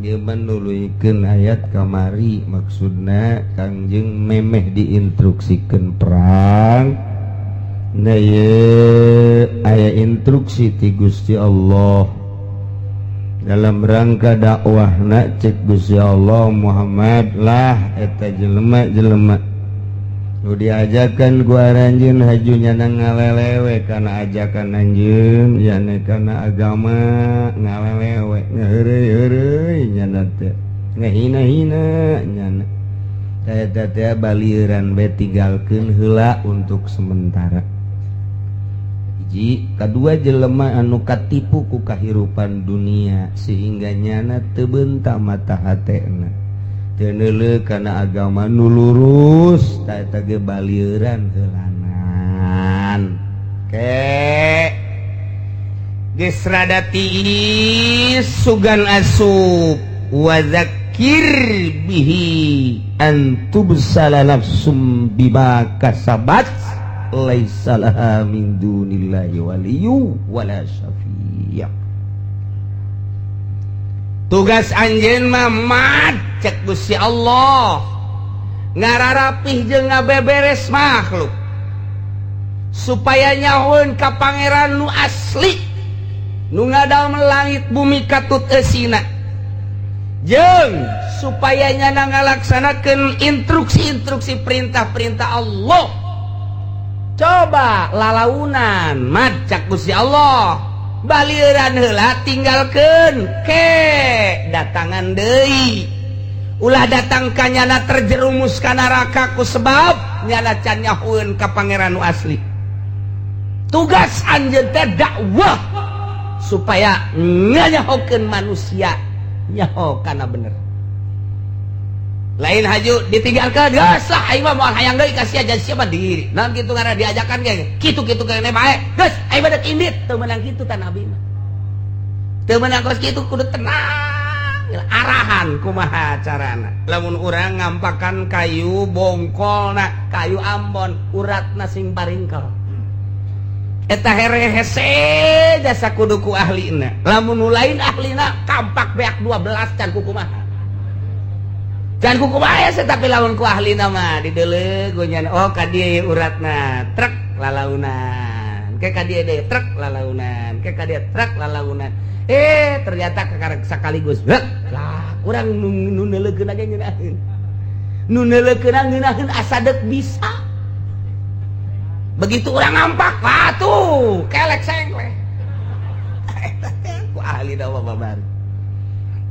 Ge menuluykeun ayat kamari, maksudna Kangjeng memeh diinstruksikeun perang. Nah, ye aya instruksi ti Gusti Allah dalam rangka dakwahna. Cek Gusti Allah, "Muhammad lah, eta jelema-jelema nu diajakan ku aranjeun haju nyana ngalelewe kana ajakan anjeun, yane kana agama, ngalelewe, ngaheureuy-heureuy nyana teh, ngahina-hina nyana. Eta teh balieuran bae, tinggalkeun heula untuk sementara." Hiji, kadua, jelema anu katipu ku kahirupan dunia sehingga nyana teu beunta mata hatena, teu neuleuh kana agama nu lurus, tah eta ge balieuran heulanan. Ke geus rada tiis, sugan asup, wa dzakir bihi an tubsala nafsum bima kasabat laisa laha min dunillahi waliyyu wala syafi'. Tugas anjeun mah, Mat, cek Gusti Allah, ngararapih jeung ngabeberes makhluk supaya nyahoeun ka Pangeran nu asli, nu ngadamel langit bumi katut eusina, jeung supaya nyana ngalaksanakeun instruksi-instruksi, perintah-perintah Allah. Coba lalaunan, Mat, cak Gusti Allah, balieuran heula, tinggalkeun, ke datangan deui. Ulah datang ka nyana terjerumus ka neraka ku sebab nyana can nyahoeun ka Pangeran nu asli. Tugas anjeun teh dakwah supaya nganyahokeun manusia nyaho kana bener. Lain haju ditinggalkan, geus lah, aing mah moal hayang deui ka sia, jadi siapa diri naon kitu ngaran diajakan ge kitu kitu kene bae, geus aing mah dek indit. Teu meunang kitu tah, Nabi mah teu meunang kos kitu. Kudu tenang, arahan kumaha carana. Lamun urang ngampakan kayu bongkol na, kayu ambon uratna sing paringkel eta here hese jasa, kudu ku ahlina. Lamun nu lain ahlina, kampak beak 12 can kukumaha, can kukumaha hese. Tapi lamun ku ahlina mah dideuleu nya, oh, ka dieu uratna, trek lalaunan, ke ka dieu deui, trek lalaunan, ke ka dieu, trek lalaunan. Eh, ternyata kakarek sekaligus. Hek lah, urang nu neuleukeun ge ngeunaheun, nu neuleukeun ngeunaheun, asa deuk bisa. Begitu urang ngampak, wah tuh kelek sengkleh. Eta teh ku ahli da babari.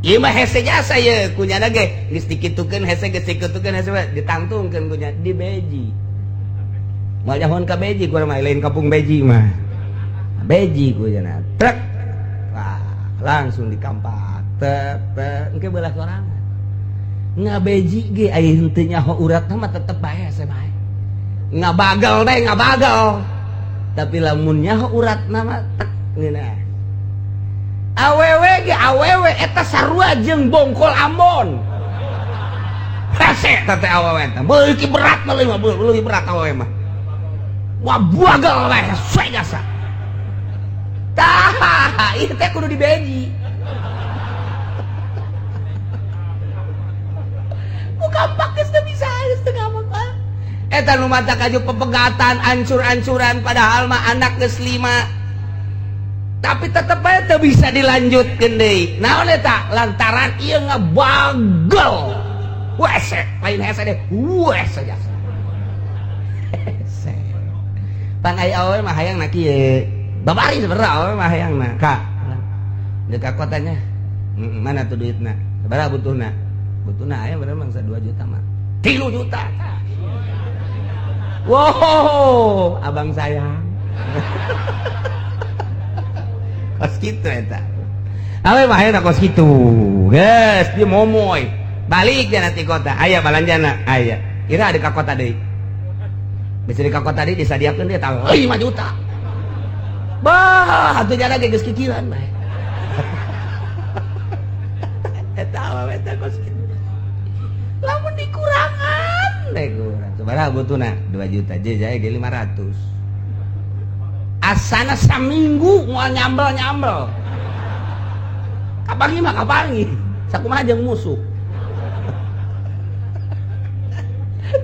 Ieu mah hese jasa ye, kunyana ge geus dikitukeun hese, geus dikitukeun hese, ditangtungkeun kunya di beji. Moal nyahoan ka beji ku mah, lain kampung beji mah. Beji kunyana. Trek. Wah, langsung dikampak. Tep, tep, engke belah sorangan. Ngabeji ge aya henteu nyaho uratna mah tetep bae hese bae. Ngabagal deh, ngabagal. Tapi lamun nyaho uratna mah tek ngeunah. Awewe ge awewe eta sarua jeung bongkol Ambon. Hese eta teh awewe teh. Beuki berat mah, leuwih berat awewe mah. Wah, bagal we hese jasa. Tah, ieu teh kudu dibeji. Ku kampak geus teu bisa, geus teu kampak. Eta nu mata kaju pepegatan ancur-ancuran, padahal mah anak geus 5. Tapi tetep aja teu bisa dilanjutkeun deui. Naon eta? Lantaran ieu ngabagal. Wese, lain hese deh. Wese jasa. Hese. Pan aya awewe mah hayang na kieu. Babari sebenarnya awewe mah hayang na. Ka. Deuk ka kotanya. Mana tuh duitna? Sabaraha butuhna? Butuhna aya bener mangsa 2 juta mah. 3 juta. Wow, abang sayang. Kos kitu eta. Awe mah hayang kos kitu. Geus, dia momoy. Balik dia nanti kota. Aya balanjana, aya. Ira ada ka kota deui. Bisa di ka kota deui disadiakeun dia tah 5 juta. Bah, atuh jana ge geus kikiran bae. Eta awewe teh kos kitu. Lamun dikurangan deh kurang. Sabaraha butuhna? 2 juta je jaya ge 500. Asana saminggu moal nyambel-nyambel. Kapangi mah kapangi. Sakumaha jeung musuh.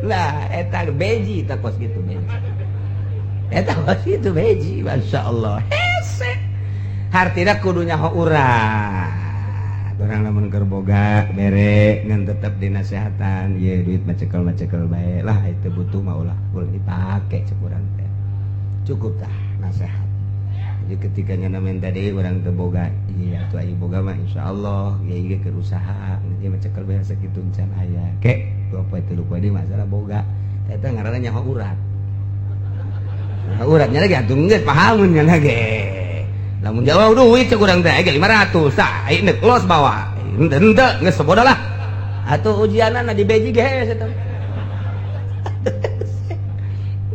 Nah, eta beji tah kos kitu beji. Eta kos kitu beji, masyaallah. Hese. Hartina kudu nyaho urang. Urang lamun keur boga bere ngan tetep dinasehatan, ye duit macekel-macekel bae lah itu butuh mah ulah ulah dipake cek urang teh. Cukup tah nasehat. Jadi ketika nyana minta deui urang teu boga, iya atuh aya boga mah insyaallah ieu ge keur usaha, ieu mah cekel bae sakitu can aya. Ke dua poe tilu poe deui masalah boga. Eta ngaranna nyaho urat. Nah, uratnya lagi atuh geus pahamun nya ge. Lamun jawab duit cek urang teh aya 500 tah aya neuk los bawa. Henteu henteu geus sabodo lah. Atuh ujianana di beji ge hese eta.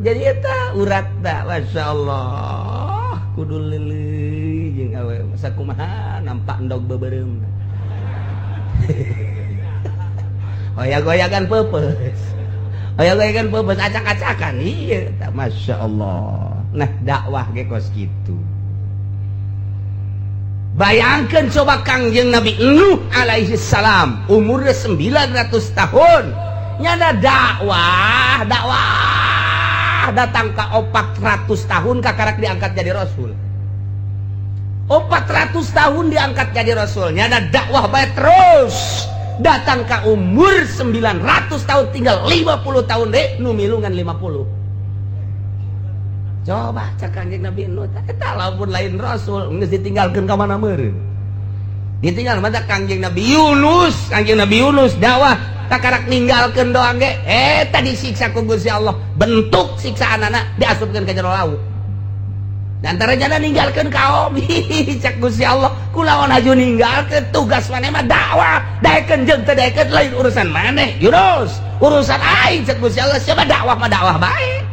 Jadi eta urat tah masyaallah kudu leuleuh jeung awe sakumaha nampak endog beubeurem. Hoyag-hoyagan peupeus. Hoyag-hoyagan peupeus acak-acakan ieu tah masyaallah. Nah dakwah ge kos kitu. Bayangkan coba Kangjeng Nabi Nuh alaihi salam umurnya 900 tahun nyana dakwah dakwah datang ke 400 tahun kakarak diangkat jadi rasul. 400 tahun diangkat jadi rasul nyana dakwah bae terus datang ke umur 900 tahun tinggal 50 tahun deh nu milungan 50. Coba cek Kangjeng Nabi Nuh eta lamun lain rasul geus ditinggalkeun ka mana meureun. Ditinggal mata Kangjeng Nabi Yunus, Kangjeng Nabi Yunus dakwah takarak ninggalkeun doang ge eta disiksa ku Gusti Allah. Bentuk siksaanana diasupkeun ka jero laut. Dan antara jana ninggalkeun kaum cek Gusti Allah kulawan haju ninggalkeun tugas maneh mah dakwah daekeun jeung teu daekeun lain urusan maneh Yunus, urusan aing cek Gusti Allah siapa dakwah mah dakwah bae.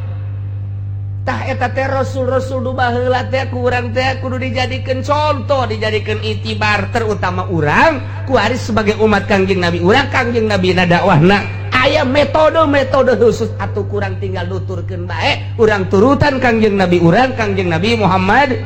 Tah eta teh rasul-rasul nu baheula teh ku urang teh kudu dijadikeun contoh, dijadikeun itibar terutama urang ku ari sebagai umat Kangjeng Nabi urang Kangjeng Nabi na dakwahna aya metode-metode khusus atuh kurang tinggal nuturkeun bae urang turutan Kangjeng Nabi urang Kangjeng Nabi Muhammad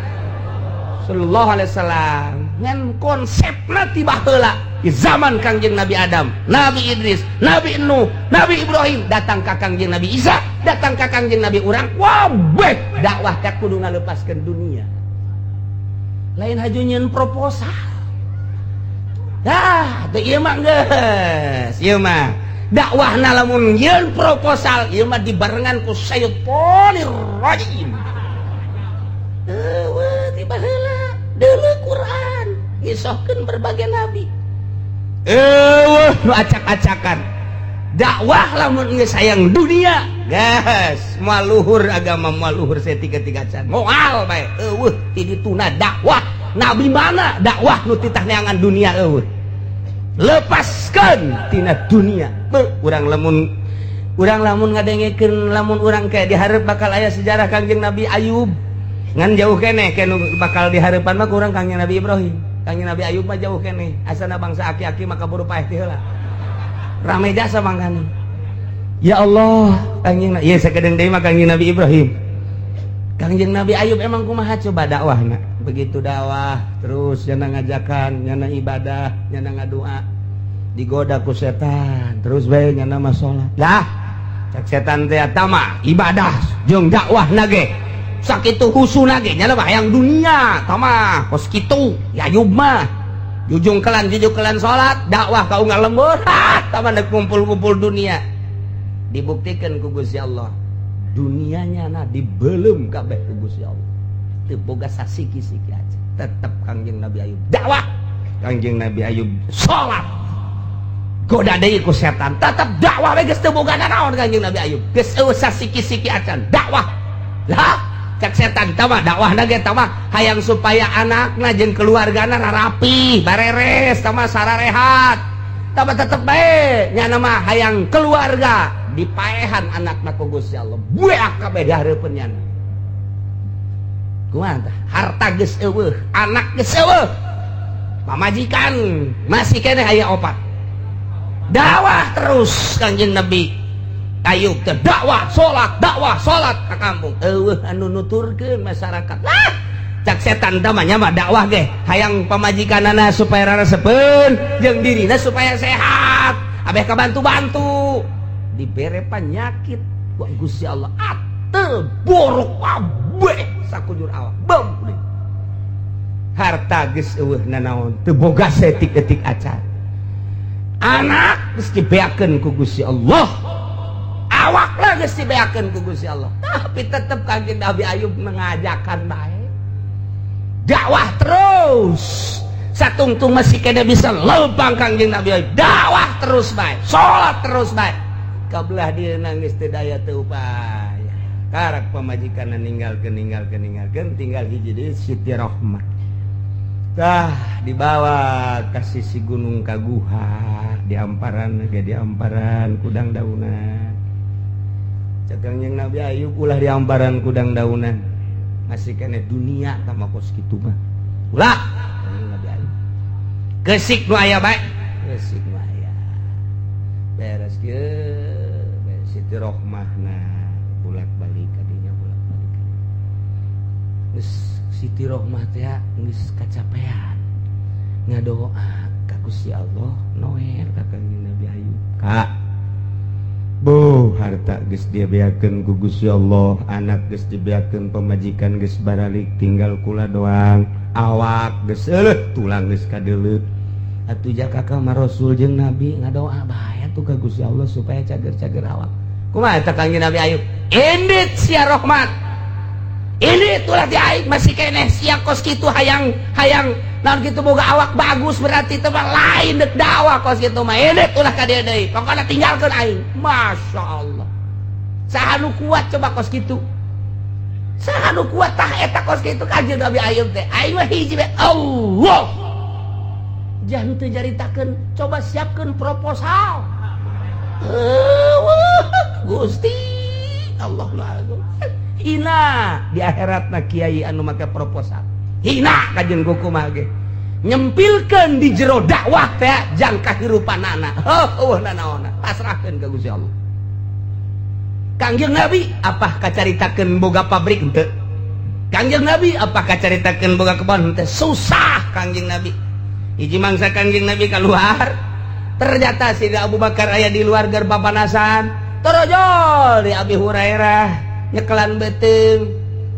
sallallahu alaihi wasallam ngan konsepna ti baheula di zaman Kangjeng Nabi Adam, Nabi Idris, Nabi Nuh, Nabi Ibrahim datang ka Kangjeng Nabi Isa, datang ka Kangjeng Nabi urang wabeh dakwah teh kudu ngalepaskeun dunia. Lain haju nyieun proposal. Dah, teu ieu mah geus, ieu mah dakwahna lamun nyieun proposal ieu mah dibarengan ku syaitonir rajim. Eueuh ti baheula deuleu Quran ngisohkeun berbagai nabi. Eueuh nu acak-acakan. Dakwah lamun geus sayang dunia, geus moal luhur agama moal luhur setiga-tiga can. Moal bae eueuh ti dituna dakwah. Nabi mana dakwah nu titah neangan dunia eueuh. Lepaskeun tina dunia. Beuh urang lamun ngadengekeun lamun urang kayak dihareup bakal aya sejarah Kangjeng Nabi Ayub. Ngan jauh keneh ke nu bakal dihareupan mah kurang Kangjeng Nabi Ibrahim. Kangjeng Nabi Ayub mah jauh keneh. Asana bangsa aki-aki maka buru paeh ti heula. Rame jasa mangkana. Ya Allah, Kangjeng ieu sakedeung deui mah Kangjeng Nabi Ibrahim. Kangjeng Nabi Ayub emang kumaha coba dakwahna? Begitu dakwah terus nyana ngajakan, nyana ibadah, nyana ngadua. Digoda ku setan, terus bae nyana mah salat. Lah, cek setan teh tama ibadah jeung dakwah ge. Sakitu husuna ge nyana mah hayang dunia, tama kos kitu ya Ayub mah. Jujung kelan salat, dakwah ka unggal lembur, ha tama deuk kumpul-kumpul dunia. Dibuktikan ku Gusti Allah. Dunianya na dibelum kabeh ku Gusti Allah. Teu boga sasiki-siki aja. Tetep Kangjeng Nabi Ayub dakwah. Kangjeng Nabi Ayub salat. Goda deui ku setan, tetep dakwah we geus teu boga nanaon Kangjeng Nabi Ayub. Geus eueuh sasiki-siki acan dakwah. Lah, cek setan tama dakwahna ge tama hayang supaya anakna jeung keluargana rarapi, bareres tama sararehat. Tama tetep bae nyana mah hayang keluarga dipaehan anakna ku Gusti Allah. Bueak kabeh dihareupeun nyana. Kumaha tah? Harta geus eueuh, anak geus eueuh. Pamajikan masih keneh aya opat. Dakwah terus Kangjeng Nabi Ayub teh dakwah salat ka kampung. Eueuh anu nuturkeun masyarakat. Lah, Cak setan tamanya mah dakwah ge hayang pamajikanana supaya resepeun jeung dirina supaya sehat. Abeh kabantu-bantu dibere penyakit ku Gusti Allah atel borok kabeh sakujur awak. Bem. Harta geus eueuh nanaon, teu boga setik-etik acan. Anak geus dibeakeun ku Gusti Allah. Awak lah geus dibeakeun ku Gusti Allah. Tapi tetep Kanjeng Nabi Ayub mengajakan bae. Dakwah terus. Satungtung masih kena bisa lempang Kangjeng Nabi Ayub. Dakwah terus bae, salat terus bae. Kabelah dia nangis teu daya teu upaya. Karak pamajikan ninggalkeun ninggalkeun ninggalkeun tinggal hiji deui Siti Rahmah. Tah dibawa ka sisi gunung ka guha di amparan ge di amparan kudang daunan. Cek Kangjeng Nabi Ayub ulah di amparan kudang daunan. Masih kene dunia sama kos kitu mah. Ulah Kangjeng Nabi Ayub. Gesik nu aya bae. Gesik nu aya. Beres kieu, beres Siti Rohmahna bolak-balik kadinya bolak-balik. Geus Siti Rohmah teh geus kacapean. Ngadoa ka Gusti Allah noel ka Kangjeng Nabi Ayub. Kak, Bu, harta geus dibeakeun ku Gusti Allah, anak geus dibeakeun, pamajikan geus baralik, tinggal kula doang. Awak geus eueuh, tulang geus kadeuleut. Atuh jaka ka Rasul jeung Nabi ngadoa bae atuh ka Gusti Allah supaya cager-cager awak. Kumaha eta Kangjeng Nabi Ayub? Indit sia Rahmat. Ini itulah di aing masih keneh sia kos kitu hayang hayang naon kitu boga awak bagus berarti teh mah lain dek dakwah kos kitu mah. Indit ulah ka dieu deui. Pokona tinggalkeun aing. Masya Allah. Saha nu kuat coba kos kitu? Saha nu kuat tah eta kos kitu Kanjeng Nabi Ayub teh? Aing mah hiji bae Allah. Jangan teu nyaritakeun, coba siapkeun proposal. Eueuh, Gusti Allah lah. Hina di akhiratna kiai anu make proposal. Hina kajeun kumaha ge. Nyempilkeun di jero dakwah teh jang kahirupanana. Heuh, nanaonna. Pasrahkeun ka Gusti Allah. Kangjeng Nabi apa kacaritakeun boga pabrik henteu? Kangjeng Nabi apa kacaritakeun boga kebon henteu? Susah Kangjeng Nabi. Hiji mangsa Kangjeng Nabi keluar, ternyata si Abu Bakar aya di luar keur papanasan. Torojol di Abi Hurairah nyekelan beuteung.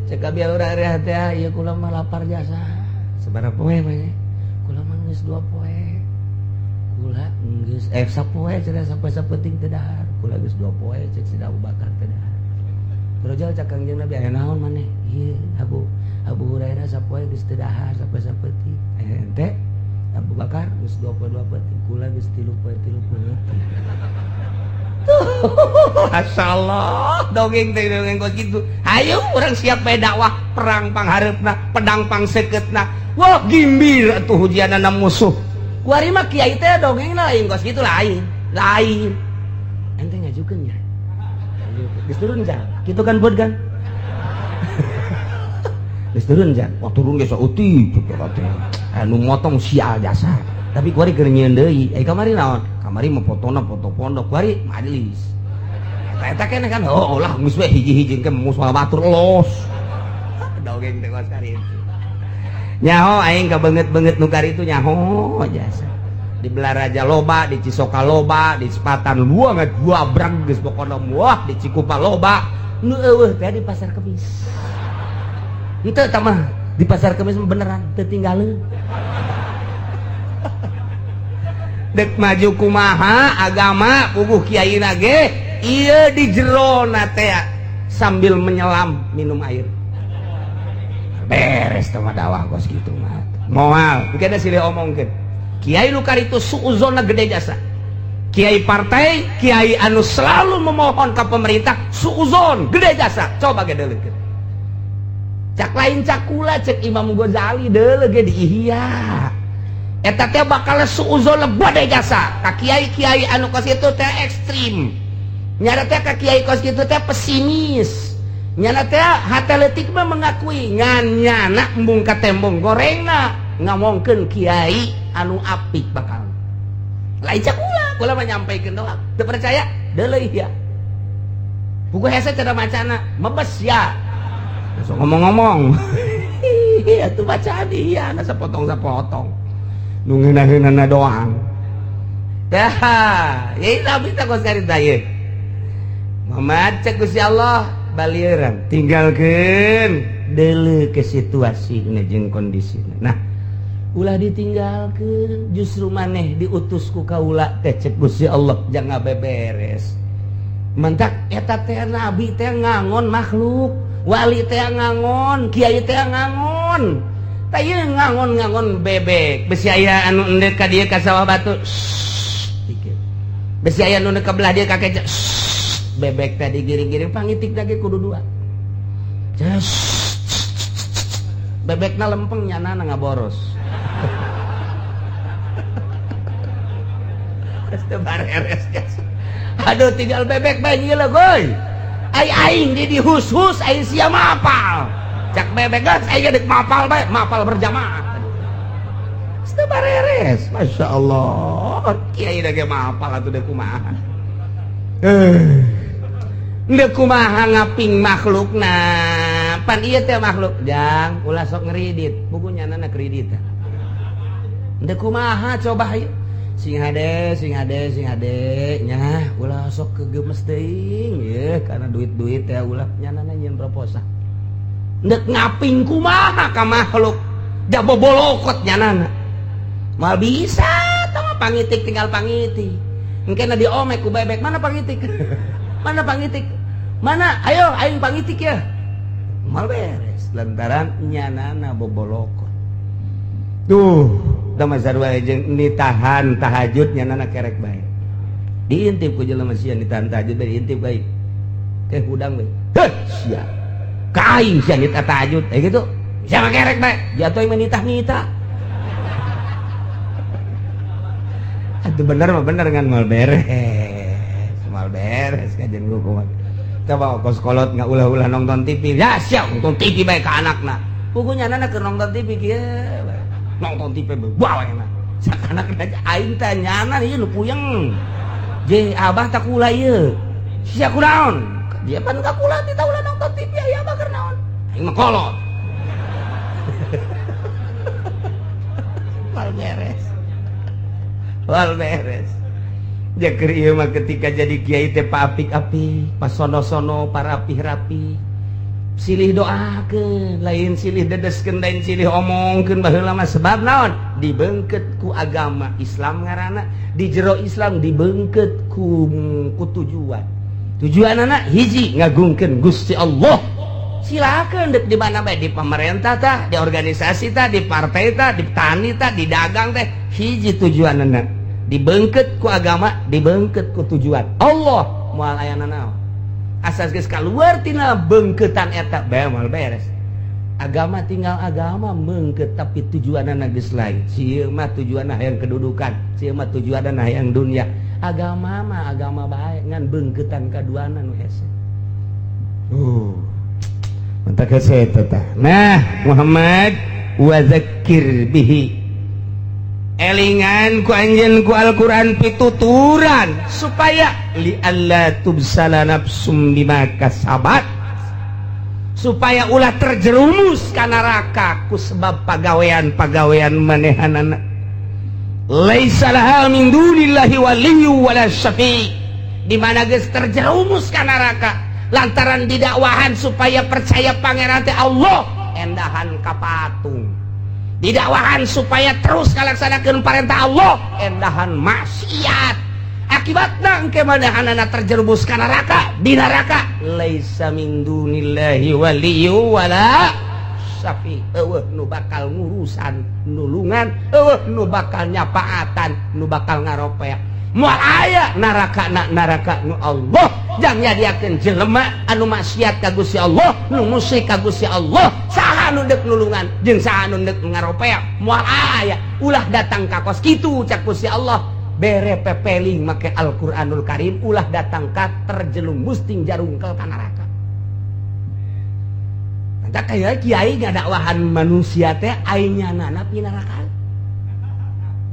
Cek Abi Hurairah teh, ieu kula mah lapar jasa. Sabaraha poe mah? Kula mah geus 2 poe. Kula geus sapoe cenah sapoe sapenting teu dahar. Kula geus 2 poe cek si Abu Bakar teu dahar. Torojol cek Kangjeng Nabi, aya naon maneh? Ieu Abu Abu Hurairah sapoe geus teu dahar sapoe sapenting. Ente Abu Bakar geus 2 poe 2 peuting, kula geus 3 poe 3 peuting. Masyaallah, dongeng teh dongeng kos kitu. Hayu urang siap bae dakwah perang panghareupna, pedang pangsekeutna. Wah, gimbir atuh hujianana musuh. Kuari mah kiai teh dongengna lain kos kitu lain. Lain. Ente ngajukeun nya. Geus turun ja. Kitu kan buat kan? Geus turun ja. Wah turun ge saeutik teh. Anu motong sial jasa. Tapi kuari keur nyieun deui. Eh kamari naon? Kamari mah fotona foto pondok, kuari majelis. Eta eta keneh kan oh lah geus we hiji-hiji ke musuh batur los. Dongeng teh kos kari itu. Nyaho aing kabeungeut-beungeut nu kari itu nyaho jasa. Di Belaraja loba, di Cisoka loba, di Sepatan luang dua brang geus pokona wah di Cikupa loba. Nu eueuh teh di Pasar Kemis. Henteu tah mah di Pasar Kemis mah beneran teu tinggaleun. Dek maju kumaha agama puguh kiai nage ieu di jerona teh sambil menyelam minum air. Beres teh mah dakwah kos kitu mah. Moal, engke silih omongkeun. Kiai nu karitu suuzonna gede jasa. Kiai partai, kiai anu selalu memohon ke pemerintah suuzon gede jasa. Coba ge deuleukeun. Cak lain cakula cek Imam Ghazali deuleu ge di Ihya. Eta teh bakal suuzon gede jasa. Ka kiai-kiai anu kos kitu teh ekstrim. Nyana teh ka kiai kos kitu teh pesimis. Nyana teh hate leutik mah mengakui ngan nyana embung ka tembong gorengna ngomongkeun kiai anu apik bakal. Lain cakula, kula mah nyampaikeun doang. Teu percaya? Deuleu ya. Buku hese cara macana, mebes ya. Langsung ngomong-ngomong. Ih, atuh bacaan iya na sapotong-sapotong. Nu ngeunah-ngeunahna doang. Dah, ya tapi tak kos carita ieu. Muhammad cek Gusti Allah balieuran tinggalkeun deuleu ke situasi jeung kondisi. Nah, ulah ditinggalkeun justru maneh diutus ku kaula teh cek Gusti Allah jangan beberes. Mantak eta teh nabi teh ngangon makhluk, wali teh ngangon, kiai teh ngangon. Tah ieu ngangon-ngangon bebek, besi aya anu endek ka dieu ka sawah batu. Dikit. Besi aya anu ka belah dieu ka keca. Bebek tadi giring-giring pangitik lagi kudu dua. Bebekna lempeng nyana ngaboros. Aduh tinggal bebek bae nyieula goy. Ai aing di dihus-hus aing sia mapal. Cak bebek geus aing deuk mapal bae, mapal berjamaah. Teu bareres, Masya Allah. Kiai da ge mapal atuh deuk kumaha. Deuk kumaha ngaping makhlukna. Pan ieu teh makhluk jang ulah sok ngeridit, buku nyanana kredit. Deuk kumaha coba ieu. Sing hade, sing hade, sing hade nya ulah sok kegemes teuing ye karena duit-duit teh ulah nyanana nyieun proposal. Ndek ngaping kumaha ka makhluk jabobolokot nyanana. Moal bisa tah mah pangitik tinggal pangitik. Engkena diomek ku bebek, mana pangitik? Mana pangitik? Mana? Ayo aing pangitik ya. Moal beres lantaran nyanana bobolokot. Tuh sarua jeung ditahan tahajud nyanana kerek bae. Diintip ku jelema sia ditahan tahajud bae diintip bae. Teh hudang bae. Heh sia. Ka aing sia nitah tahajud eh gitu. Sia mah kerek bae. Jatuh mah nitah-nitah. Atuh bener mah bener ngan moal beres. Moal beres kajian kumaha. Coba kos kolot ngaulah-ulah nonton TV. Ya sia nonton TV bae ka anakna. Puguh nyanana keur nonton TV kieu. Nonton TV bawa enak. Sakanak aing teh nyana ieu nu puyeng. Je abah tak kula ieu. Sia kunaon? Dia pan ka kula ti ulah nonton TV aya abah keur naon? Aing mah kolot. Wal beres. Wal beres. Ja keur ieu mah ketika jadi kiai teh paapik-apik, pasono-sono, parapih-rapi. Silih doakeun, lain silih dedeskeun, lain silih omongkeun baheula mah sebab naon? Dibeungkeut ku agama Islam ngaranna, di jero Islam dibeungkeut ku tujuan. Tujuanana hiji ngagungkeun Gusti Allah. Silakeun deuk di mana bae, di pemerintah tah, di organisasi tah, di partai tah, di tani tah, di dagang teh, hiji tujuanana. Dibeungkeut ku agama, dibeungkeut ku tujuan. Allah moal aya nanaon. Asas geus kaluar tina beungkeutan eta bae moal beres. Agama tinggal agama meungkeut tapi tujuanana geus lain. Sieun mah tujuanna hayang kedudukan, sieun mah tujuanna hayang dunia. Agama mah agama bae ngan beungkeutan kaduana nu hese. Mantak hese eta tah. Nah, Muhammad wa zakkir bihi. Elingan ku anjeun ku Al-Qur'an pituturan supaya li alla tubsala nafsum bima kasabat, supaya ulah terjerumus ka neraka ku sebab pagawean-pagawean manehanana. Laisa laha min dunillahi waliyyu wala syafi'. Di mana geus terjerumus ka neraka lantaran didakwahan supaya percaya pangeran teh Allah endahan ka patung. Didakwahan supaya terus ngalaksanakeun perintah Allah endahan maksiat. Akibatna engke manehanana terjerumus ka neraka, di neraka laisa min dunillahi waliyyu wala syafi'. Eueuh nu bakal ngurusan nulungan, eueuh nu bakal nyapaatan, nu bakal ngaropea. Moal aya neraka na neraka nu Allah jang nyadiakeun jelema anu maksiat ka Gusti Allah, nu musyrik ka Gusti Allah, saha nu deuk nulungan jeung saha nu deuk ngaropea moal aya. Ulah datang ka kos kitu cak Gusti Allah, bere pepeling make Al-Qur'anul Karim, ulah datang ka terjerumus ting jarungkel ka neraka. Mantap kaya kiai ngadakwahan manusia teh aing nyanana pinaraka.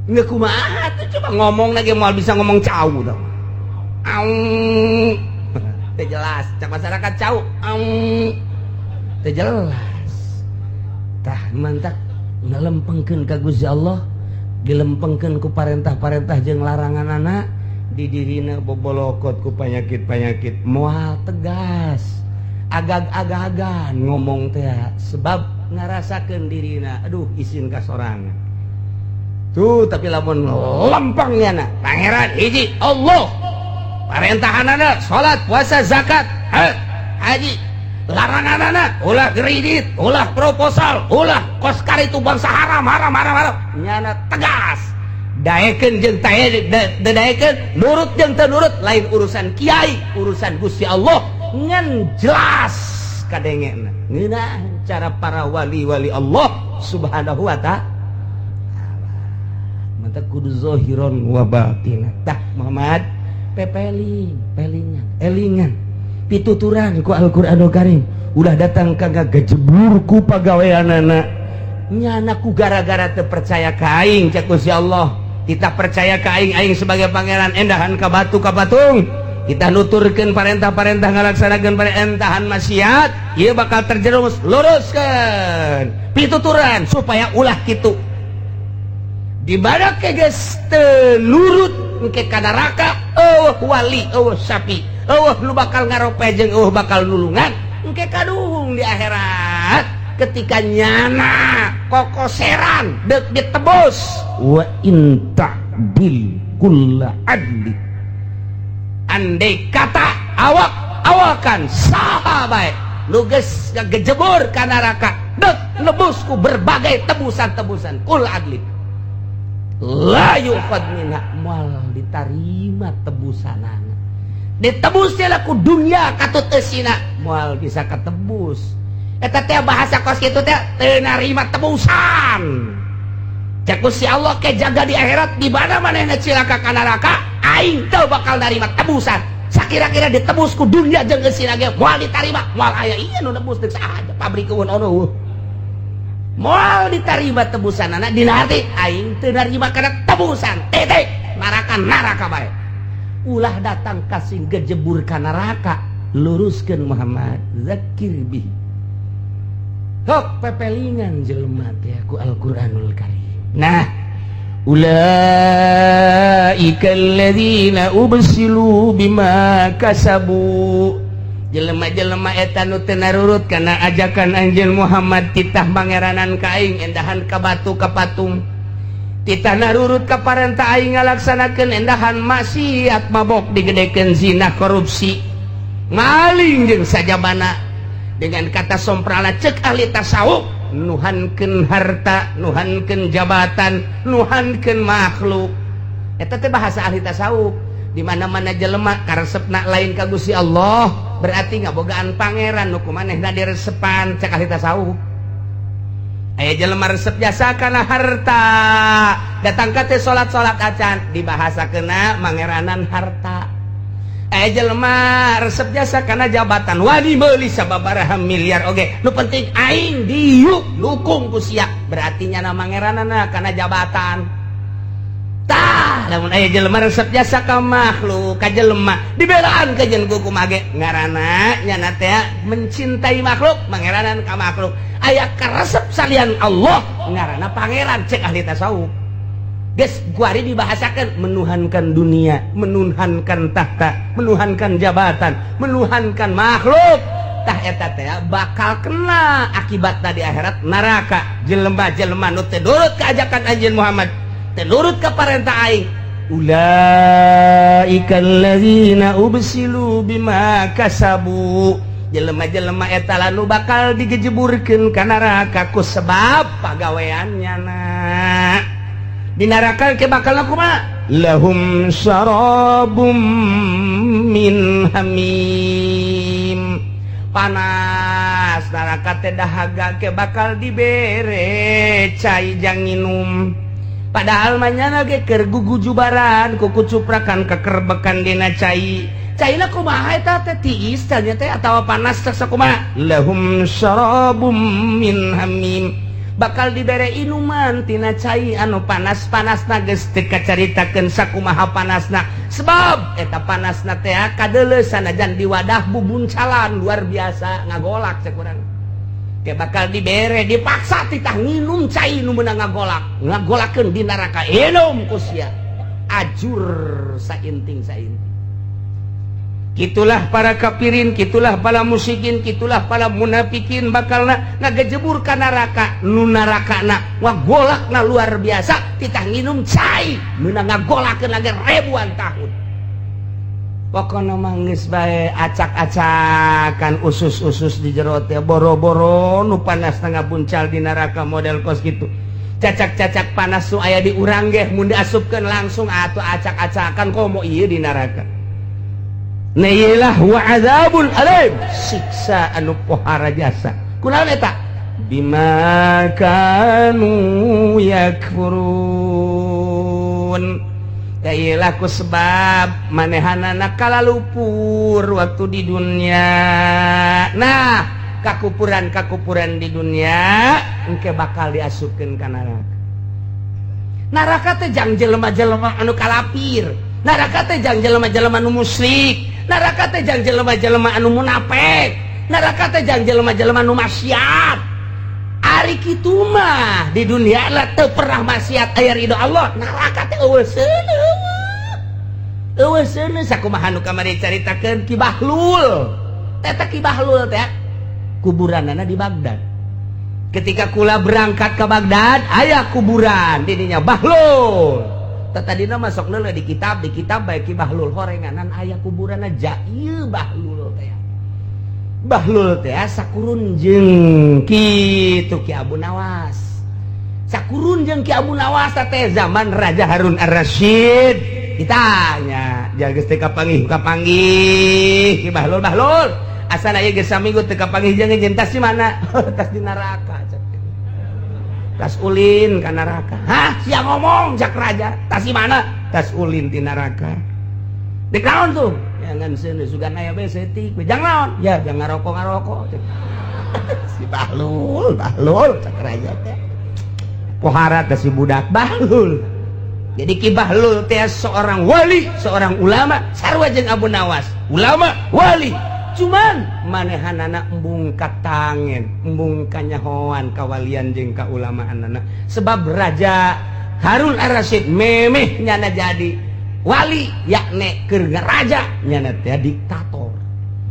Nggak kumaha tuh coba ngomong lagi moal bisa ngomong cau dong. Aung. Teu jelas, cak masyarakat cau. Aung. Teu jelas. Tah Tah, mantak ngalempengkeun ka Gusti Allah, dilempengkeun ku parentah-parentah jeung larangan anak di dirina, bobolokot ku panyakit-panyakit, moal tegas, agag-agagan ngomong teh, sebab ngarasakeun dirina, aduh, isin ka sorangan tuh. Tapi lamun lempengnya na Pangeran hiji Allah, parentahanana salat, puasa, zakat, haji, larangan ulah kredit, ulah proposal, ulah koskar, itu bangsa haram, haram, haram, haram. Nyana tegas, daekeun jeung daekeun, nurut jeung teu nurut lain urusan kiai, urusan Gusti Allah. Ngan jelas kadengena, ngeunah cara para wali-wali Allah Subhanahu wa Ta'ala. Mantap, kudu zahiron wa batin. Tah, Muhammad, pepeling pelingan, elingan pituturan ku Al-Qur'anul Karim. Ulah datang ka gajebur ku pagaweanana nyana ku gara-gara teu percaya ka aing. Cek Gusti Allah, kita percaya ka aing, aing sebagai pangeran, endahan ka batu, ka patung. Kita nuturkeun parentah-parentah, ngalaksanakeun parentahan maksiat, ieu bakal terjerumus. Luruskeun pituturan supaya ulah kitu. Di mana ke geus teu nurut, engke ka neraka, euweuh wali, euweuh sapi, euweuh nu bakal ngarope jeung euweuh bakal nulungan. Engke kaduhung di akhirat ketika nyana kokoseran deuk ditebus. Wa in ta'dil kulla adli, andai kata awak awakan saha bae nu geus ngagejebur ka neraka, deuk nebus ku berbagai tebusan-tebusan, kul adli la yukhad minha, moal ditarima tebusanana. Ditebus ku dunia katut eusina, moal bisa ketebus. Eta teh bahasa kos kitu teh teu narima tebusan. Cek si Allah ke jaga di akhirat, di mana manehna cilaka ka neraka, aing teu bakal narima tebusan. Sakira-kira ditebus ku dunia jeung eusina ge moal ditarima, moal aya ieu nu nebus, deuk saha pabrik eueun ono. Moal ditarima tebusan anak. Dina hati aing teu narima kana tebusan, titik. Neraka, neraka bae. Ulah datang kasih gejebur ka neraka. Luruskeun, Muhammad, zakir bihi. Hok pepelingan jelema teh ku Al-Qur'anul Karim. Nah, ulaika alladzina ubsilu bima kasabu, jelema-jelema eta nu teu narurut kana ajakan anjeun Muhammad, titah mangeranan ka aing, endahan ka batu, ka patung, titah narurut ka parentah aing, ngalaksanakeun endahan maksiat, mabok digedekeun, zina, korupsi, maling jeung sajabana. Dengan kata somprala, cek ahli tasawuf, nuhankeun harta, nuhankeun jabatan, nuhankeun makhluk. Eta teh bahasa ahli tasawuf. Di mana-mana jelema karesepna lain ka Gusti Allah, berarti ngabogaan pangeran nu ku manehna diresepan, cek ahli tasawuf. Aya jelema resep jasa kana harta, datang ka teh salat-salat acan, dibahasakeuna mangeranan harta. Aya jelema resep jasa kana jabatan, wani meuli sababaraha miliar oge, nu penting aing diuk dukung ku sia, berarti nyana mangeranana kana jabatan. Tah, lamun aya jelema resep jasa ka makhluk, ka jelema, dibelaan ka jeung ku mage, ngaranna nyana teh mencintai makhluk, mangeranan ka makhluk. Aya karesep salian Allah, ngaranna pangeran, cek ahli tasawuf. Geus kuari dibahasakan menuhankan dunia, menuhankan tahta, menuhankan jabatan, menuhankan makhluk. Tah, eta teh bakal kena akibat di akhirat neraka. Jelema-jelema nu teu nurut ka ajakan anjeun Muhammad, teu nurut ka parentah aing, ulaika alladzina ubsilu bima kasabu, jelema-jelema eta lah nu bakal digejeburkeun ka neraka ku sebab pagaweannya. Na di neraka ke bakal kumaha? Lahum syarabum min hamim, panas neraka teh, dahaga, ke bakal dibere cai jang nginum. Padahal manyana ge keur gugujubaran, kuku cuprakan, kekerbekan dina cai. Caina kumaha eta teh? Tiis tanya teh atawa panas teh sakumaha? Lahum syarabum min hamim, bakal dibere inuman tina cai anu panas-panasna geus teu kacaritakeun sakumaha panasna, sebab eta panasna teh kadeuleu sanajan di wadah bubuncalan, luar biasa ngagolak cek urang. Ke bakal dibere dipaksa titah nginum cai nu meunang ngagolak ngagolakeun di neraka inum ku sia ajur sainting sainting. Kitulah para kafirin, kitulah para musyrikin, kitulah para munafikin bakalna ngagejebur ka neraka nu narakana ngagolakna luar biasa titah nginum cai meunang ngagolakeun lagi ribuan tahun. Pokokna mah geus bae acak-acakan usus-usus di jero teh boro-boro nu panas tengah buncal di neraka model kos kitu. Cacak-cacak panas nu aya di urang ge mun diasupkeun langsung atuh acak-acakan komo ieu di neraka. Nah iyalah wa azabul alim, siksa anu pohara jasa. Kunaon eta? Bima kanu yakfurun. Iyalah ku sebab manehanana kalalupur waktu di dunia. Nah, kakupuran-kakupuran di dunia engke bakal diasupkeun ka neraka. Neraka teh jang jelema-jelema anu kalapir. Neraka teh jang jelema-jelema anu musyrik. Neraka teh jang jelema-jelema anu munafik. Neraka teh jang jelema-jelema anu maksiat. Ari kitu mah di dunia lah teu pernah maksiat aya ridho Allah. Neraka teh eueuh seuneu. Eueuh seuneu sakumaha nu kamari caritakeun Ki Bahlul. Eta Ki Bahlul teh kuburanana di Baghdad. Ketika kula berangkat ke Baghdad, aya kuburan didinya Bahlul. Tah tadina masuk leuleuh di kitab bae Ki Bahlul horenganan aya kuburanna ja ieu Bahlul teh. Bahlul teh sakurun jeung kitu Ki Abu Nawas. Sakurun jeung Ki Abu Nawas teh zaman Raja Harun Ar-Rasyid. Ditanya, jaga geus teu kapanggih, kapanggih Ki Bahlul, Bahlul. Asal aya geus saminggu teu kapanggih jeung jeung tas di mana? Tas di neraka. Tas ulin ka neraka. Hah, sia ngomong jak raja. Tas di mana? Tas ulin di neraka. Di naon tuh? Ya ngan seuneu sugan aya bae saeutik. Jang naon? Ya jangan ngarokok-ngarokok. Si Bahlul, Bahlul cak raja teh. Pohara teh si budak Bahlul. Jadi Ki Bahlul teh seorang wali, seorang ulama, sarua jeung Abu Nawas. Ulama, wali. Cuman manehanana embung katangen, embung kanyahoan kawalian jeung kaulamaanana. Sebab Raja Harun Ar-Rasyid memeh nyana jadi wali yakne keur raja nyana teh diktator.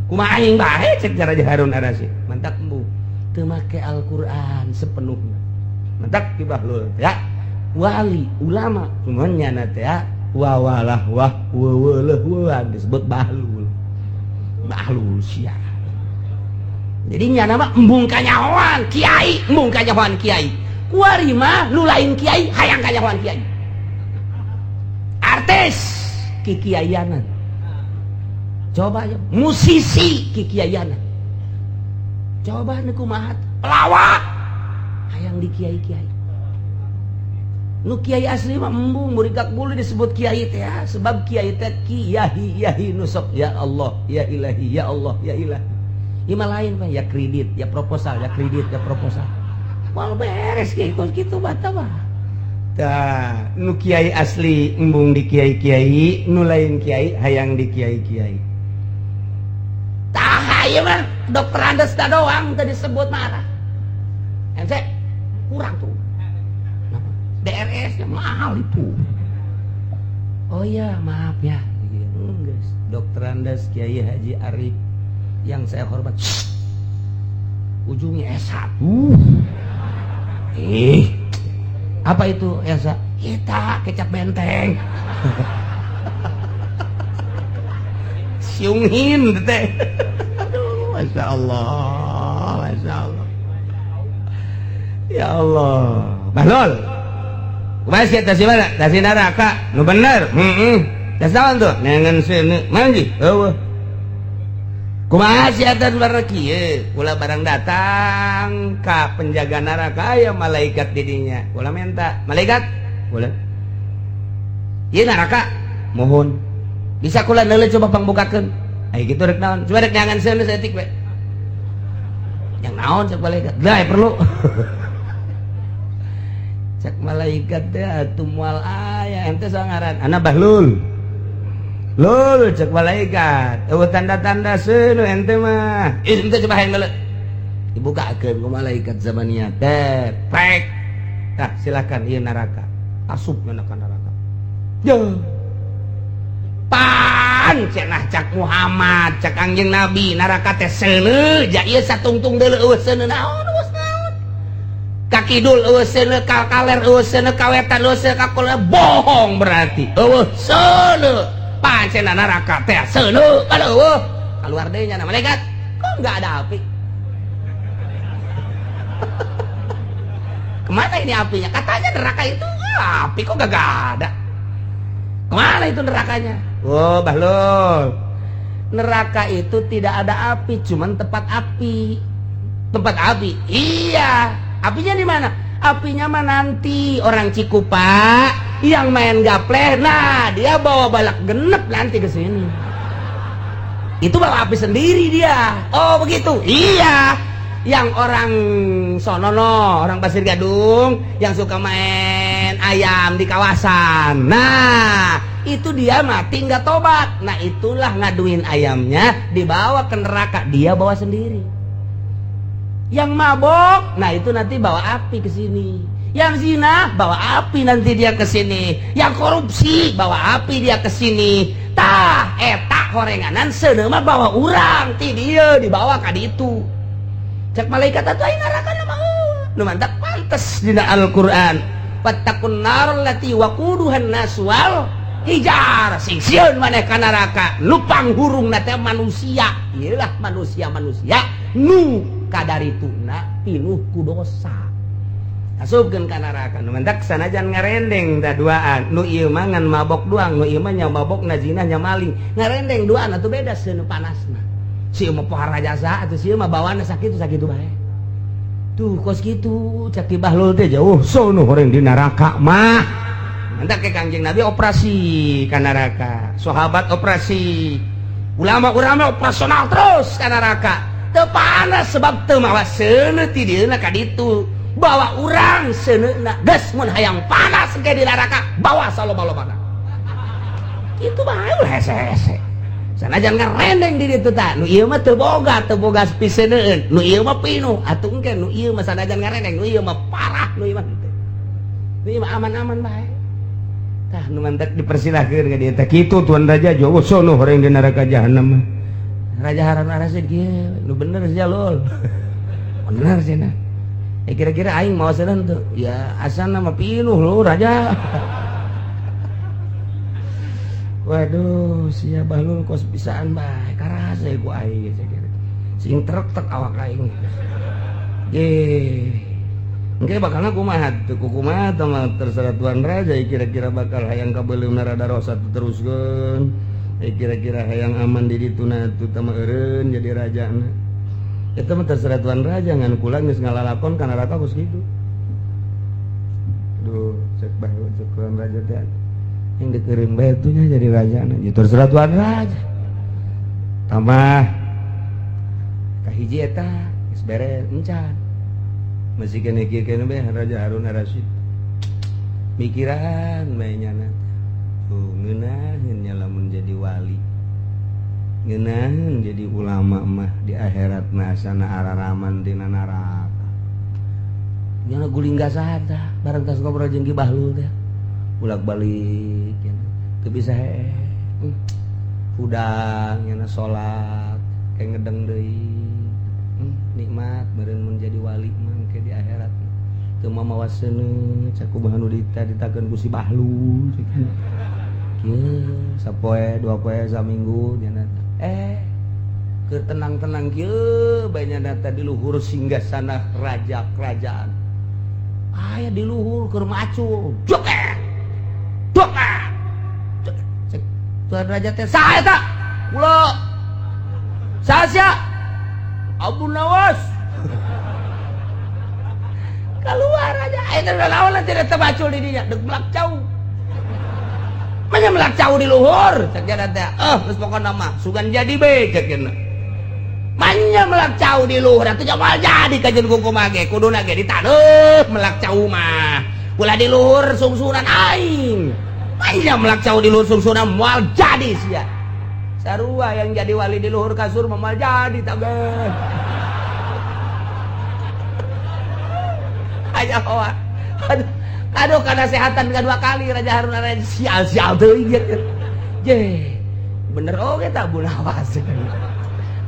Kumaha aing bae cek Raja Harun Ar-Rasyid. Mantak embung teu make Al-Qur'an sepenuhnya. Mantak Ki Bahlul ya wali ulama cuman nyana teh wawalah wah weweleh wah disebut Bahlul. Bahlul sia. Jadi nyana mah embung kanyahoan kiai, embung kanyahoan kiai. Kuari mah nu lain kiai hayang kanyahoan kiai. Artis kikiaianan. Coba ya musisi kikiaianan. Coba nu kumaha pelawak hayang di kiai-kiai. Nu kiai asli mah embung murikak bulu disebut kiai teh ya, sebab kiai teh kiai yahi nusok ya Allah ya ilahi ya Allah ya ilahi. Ieu mah lain Pak, ya kredit ya proposal ya kredit ya proposal. Moal beres kiai kos kitu bata mah. Tah nu kiai asli embung di kiai-kiai, nu lain kiai hayang di kiai-kiai. Tah ieu mah dokter Andes doang teu disebut marah. MC kurang tuh. DRS nya mahal itu. Oh iya maaf ya. Guys, Dokter Andes Kiai Haji Arif yang saya hormat. Shh. Ujungnya S1. Apa itu Elsa? Kita kecap benteng. Siungin teh. Aduh, Masya Allah, Masya Allah. Ya Allah. Bahlul. Kumaha sia tas mana? Tas neraka. Nu bener. Heeh. Tas naon tuh? Nengan seuneu. Manggih. Eueuh. Kumaha sia teh barang kieu? Kula barang datang ka penjaga neraka aya malaikat di dinya. Kula minta, malaikat, boleh. Ieu neraka. Mohon. Bisa kula neuleuh coba pangbukakeun. Ai kitu rek naon? Coba rek neangan seuneu saeutik we. Yang naon cek malaikat? Lah perlu. Cek malaikat teh atuh moal aya ente sangaran ana Bahlul. Lul cek malaikat. Eueuh tanda-tanda seuneu ente mah. Ih ente coba hayang neuleuh. Dibukakeun ku malaikat zamaniyah teh. Prek. Tah, silakan ieu neraka. Asup ka neraka. Yo. Pan cenah cak Muhammad, cak Kangjeng Nabi, neraka teh seuneu, ja ieu satungtung deuleu eueuh seuneu naon eueuh naon. Ka kidul eueuh seuneu, ka kaler eueuh seuneu, ka wetan eueuh seuneu, ka kulon bohong berarti. Eueuh seuneu. Pan cenah neraka teh seuneu, kan eueuh. Keluar deui nya malaikat. Kok enggak ada api? Kemana ini apinya? Katanya neraka itu api kok gak ada. Kemana itu nerakanya? Oh, Bahlul. Neraka itu tidak ada api, cuman tempat api. Tempat api. Iya. Apinya di mana? Apinya mah nanti orang Cikupa yang main gapleh. Nah, dia bawa balak genep nanti ke sini. Itu bawa api sendiri dia. Oh, begitu. Iya. Yang orang sonono, orang Pasir Gadung yang suka main ayam di kawasan. Nah, itu dia mati nggak tobat. Nah, itulah ngaduin ayamnya dibawa ke neraka, dia bawa sendiri. Yang mabok, nah itu nanti bawa api ke sini. Yang zina bawa api nanti dia ke sini. Yang korupsi bawa api dia ke sini. Tah, eta horenganan seuneu mah bawa urang ti dieu dibawa ka ditu. Cek malaikat atuh aing neraka mah nu mantak pantes dina Al-Qur'an. Fattaqun nar allati waquduhan nas wal hijar. Sing sieun maneh ka neraka nu panghurungna teh manusia. Ieu lah manusia-manusia nu kadarituna pinuh ku dosa. Asupkeun ka neraka nu mantak sanajan ngarendeng da duaan. Nu ieu mah ngan mabok doang, nu ieu mah nya mabok na zina nya maling. Ngarendeng duaan atuh beda seuneu panasna. Si mah pohara jasa atuh si mah bawaanna sakitu-sakitu bae. Tuh kos kitu cak Ki Bahlul teh jauh sono horeng di neraka mah. Mantak ke Kangjeng Nabi operasi ka neraka, sahabat operasi, ulama-ulama operasional terus ka neraka. Teu panas sebab teu mawa seuneu ti dieuna ka ditu. Bawa urang seuneuna geus mun hayang panas ke di neraka bawa saloba-lobana. Kitu bae ulah hese-hese. Sanajan ngarendeng di ditu tah, nu ieu mah teu boga piseuneueun, nu ieu mah pinuh, atuh engke nu ieu mah sanajan ngarendeng, nu ieu mah parah, nu ieu mah henteu. Nu ieu mah aman-aman bae. Tah nu mantak dipersilahkeun ka dieu teh kitu Tuan Raja jauh sono horeng di neraka jahanam. Raja Harun Ar-Rasyid kieu, nu bener sia lul. Bener cenah. Kira-kira aing mau seuneuh teu? Ya asana mah pinuh lu raja. Waduh, sia Bahlul kos bisaan bae, karasa ku aing geus kira. Sing trek-trek awak aing. Ge. Engke bakalna kumaha teu kumaha teh mah terserah Tuan Raja kira-kira bakal hayang kabeuleumna rada rosa teruskeun. Kira-kira hayang aman di dituna atuh teh mah eureun jadi rajana. Eta mah terserah Tuan Raja ngan kula geus ngalalakon ka neraka kos kitu. Duh, cek Bahlul cek Tuan Raja teh. Yang dikeureun bae tuh nya jadi raja na terserah Tuan Raja. Tambah kahiji eta geus beres encan. Masih kene kieu kene bae Raja Harun Ar-Rasyid. Mikiran bae nyana teh. Tuh ngeunaheun nya lamun jadi wali. Ngeunaheun jadi ulama mah di akhirat mah sana araraman dina neraka. Nyana guling gasada bareng tas ngobrol jeung Ki Bahlul teh. Bolak-balik ya. Teu bisa hee. Hudang nyana salat kayak ngedeng deui. Nikmat meureun mun jadi wali mah engke di akhirat. Teu mamawa seuneu cak kumaha nu ditakeun ku si Bahlul. Kieu sapoe dua poe saminggu nyana keur tenang-tenang kieu bae nyana teh di luhur singgasana raja kerajaan. Aya di luhur keur macul. Jokek. Cek Tuan Raja teh saha eta? Kula. Saha sia? Abu Nawas. Keluar aja. Eta naon nanti teh bacul di dinya deuk melak cau. Manya melak cau di luhur cek dia teh. Geus pokona mah sugan jadi be cek dia. Manya melak cau di luhur atuh moal jadi kajeun kumaha ge kuduna ge ditaneuh melak cau mah. Ulah di luhur sungsunan aing. Manya melak cau di luhur sungsunan moal jadi sia. Sarua yang jadi wali di luhur kasur mah moal jadi tabeh. Kanyahoan. Aduh, aduh, kanasehatan kedua kali Raja Harun Raja sial-sial teuing gitu. Je, bener oge tak Abu Nawas.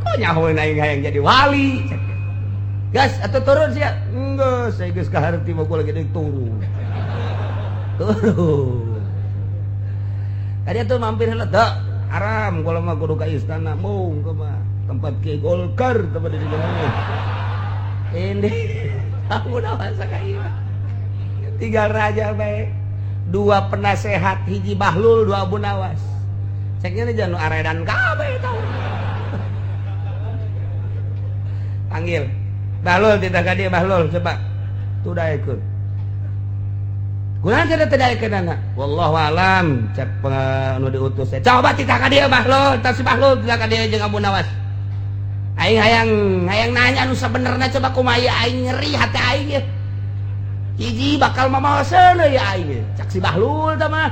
Kok nyahoeun aing hayang jadi wali. Gas atau turun sia? Enggak, saya geus kaharti mah gua lagi deuk turun. Turun. Tadi tuh mampir heula teu haram kalau mah kudu ka istana mung mah tempat Ki Golkar tempat di jalan. Ini Abu Nawas ka ieu. Tinggal raja bae. Dua penasehat, hiji Bahlul, dua Abu Nawas. Ceknya jangan aredan kabeh tau. Panggil Bahlul, tidak ka dia Bahlul coba. Tuh daekeun. Kunaon cenah teu daekeun anak? Wallahu alam cek nu diutus. Coba titah ka dia Bahlul, tah si Bahlul titah ka dia jeung Abu Nawas. Aing hayang hayang nanya nu sabenerna, coba kumaha, aing nyeri hati aing ye. Hiji, bakal mamawaseun ya aing cak si Bahlul tah mah.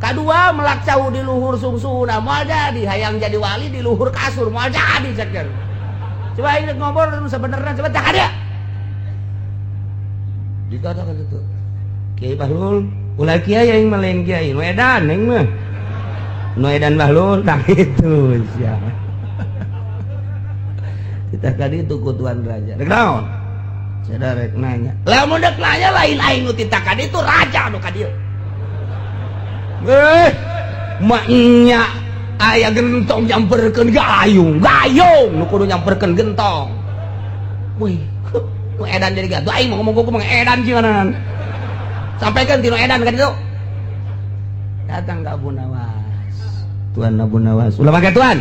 Kadua, melak cau di luhur sungsuna moal jadi, hayang jadi wali di luhur kasur moal jadi cak. Coba aing ngobrol nu sabenerna, coba cak dia. Dikatakan itu. Kiai Bahlul, ulah kiai, aing mah lain kiai, nu edan aing mah. Nu edan Bahlul, nah itu siapa? Kita tadi itu ku tuan raja. Rek naon? Saya rek nanya. Lamun rek nanya lain aing nu titakan itu, raja nu ka dieu. Eh, maknya aya gentong nyamperkeun gayung, gayung nu kudu nyamperkeun gentong. Wih, nu edan jadi gatuh aing mau ngomong kumaha edan gimana? Sampaikan tinu edan kan itu. Datang ke Abu Nawas. Tuan Abu Nawas. Ulah make tuan.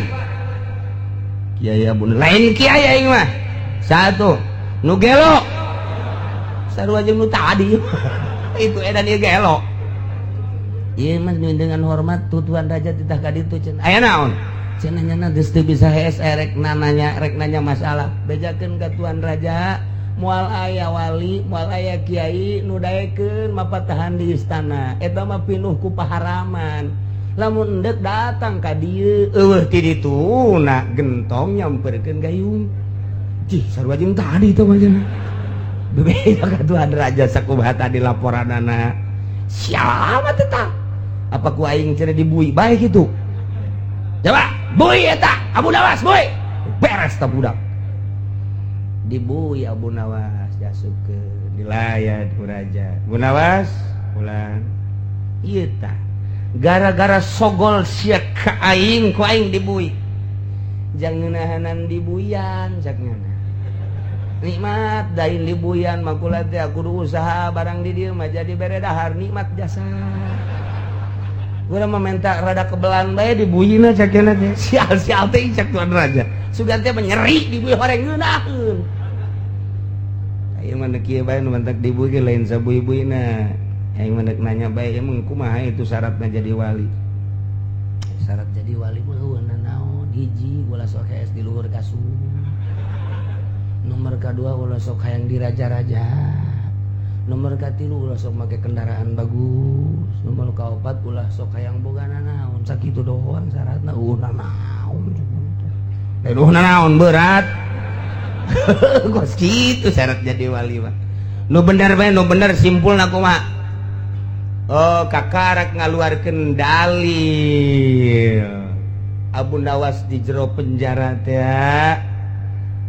Kiai Abu, lain kiai aing mah. Satu, nu gelo. Sarua jeung nu tadi. Itu edan ieu gelo. Ieu mah dengan hormat tu tuan raja titah ka ditu cenah. Aya naon? Cenah nyana geus teu bisa hees, rek nanya, rek nanya masalah. Bejakeun ka tuan raja, moal aya wali, moal aya kiai nu daekeun mapatahan di istana. Eta mah pinuh ku paharaman. Lamun endek datang ka dieu, eueuh ti dituna gentong nyamperkeun gayung. Cih, sarua jeung tadi teh mah cenah. Bebeda ka tuan raja sakumaha tadi laporanana. Siapa teh tah? Apa ku aing cenah dibui bae kitu? Coba bui eta Abu Nawas, bui. Beres tah budak. Dibui Abu Nawas diasupkeun, dilayat ku raja. Abu Nawas pulang. Ieu tah gara-gara sogol sia ka aing ku aing dibui. Jangan ngeunahanan dibuyan cak nyana. Nikmat dain dibuyan mah kula teh kudu usaha barang di dieu mah jadi bere dahar nikmat jasa. Gua mah minta rada kebelan bae dibuyina cak nyana teh. Sial-sial teh cak tuan raja. Sugan teh nyeri dibui horeng ngeunaheun. Ayeuna mah kieu bae nu mantak dibui lain sabui-buina. Aing mah nanya bae, emang kumaha itu syaratna jadi wali? Syarat jadi wali mah eueuh naon? Hiji, ulah sok hees di luhur kasur. Nomor kadua, ulah sok hayang di raja-raja. Nomor katilu, ulah sok make kendaraan bagus. Nomor kaopat, ulah sok hayang boga naon. Sakitu doang syaratna, eueuh naon. Lain eueuh naon berat. Kos kitu syarat jadi wali mah. Nu bener bae, nu bener simpulna kumaha? Oh, kakarak ngaluarkeun dalil. Abu Nawas di jero penjara teh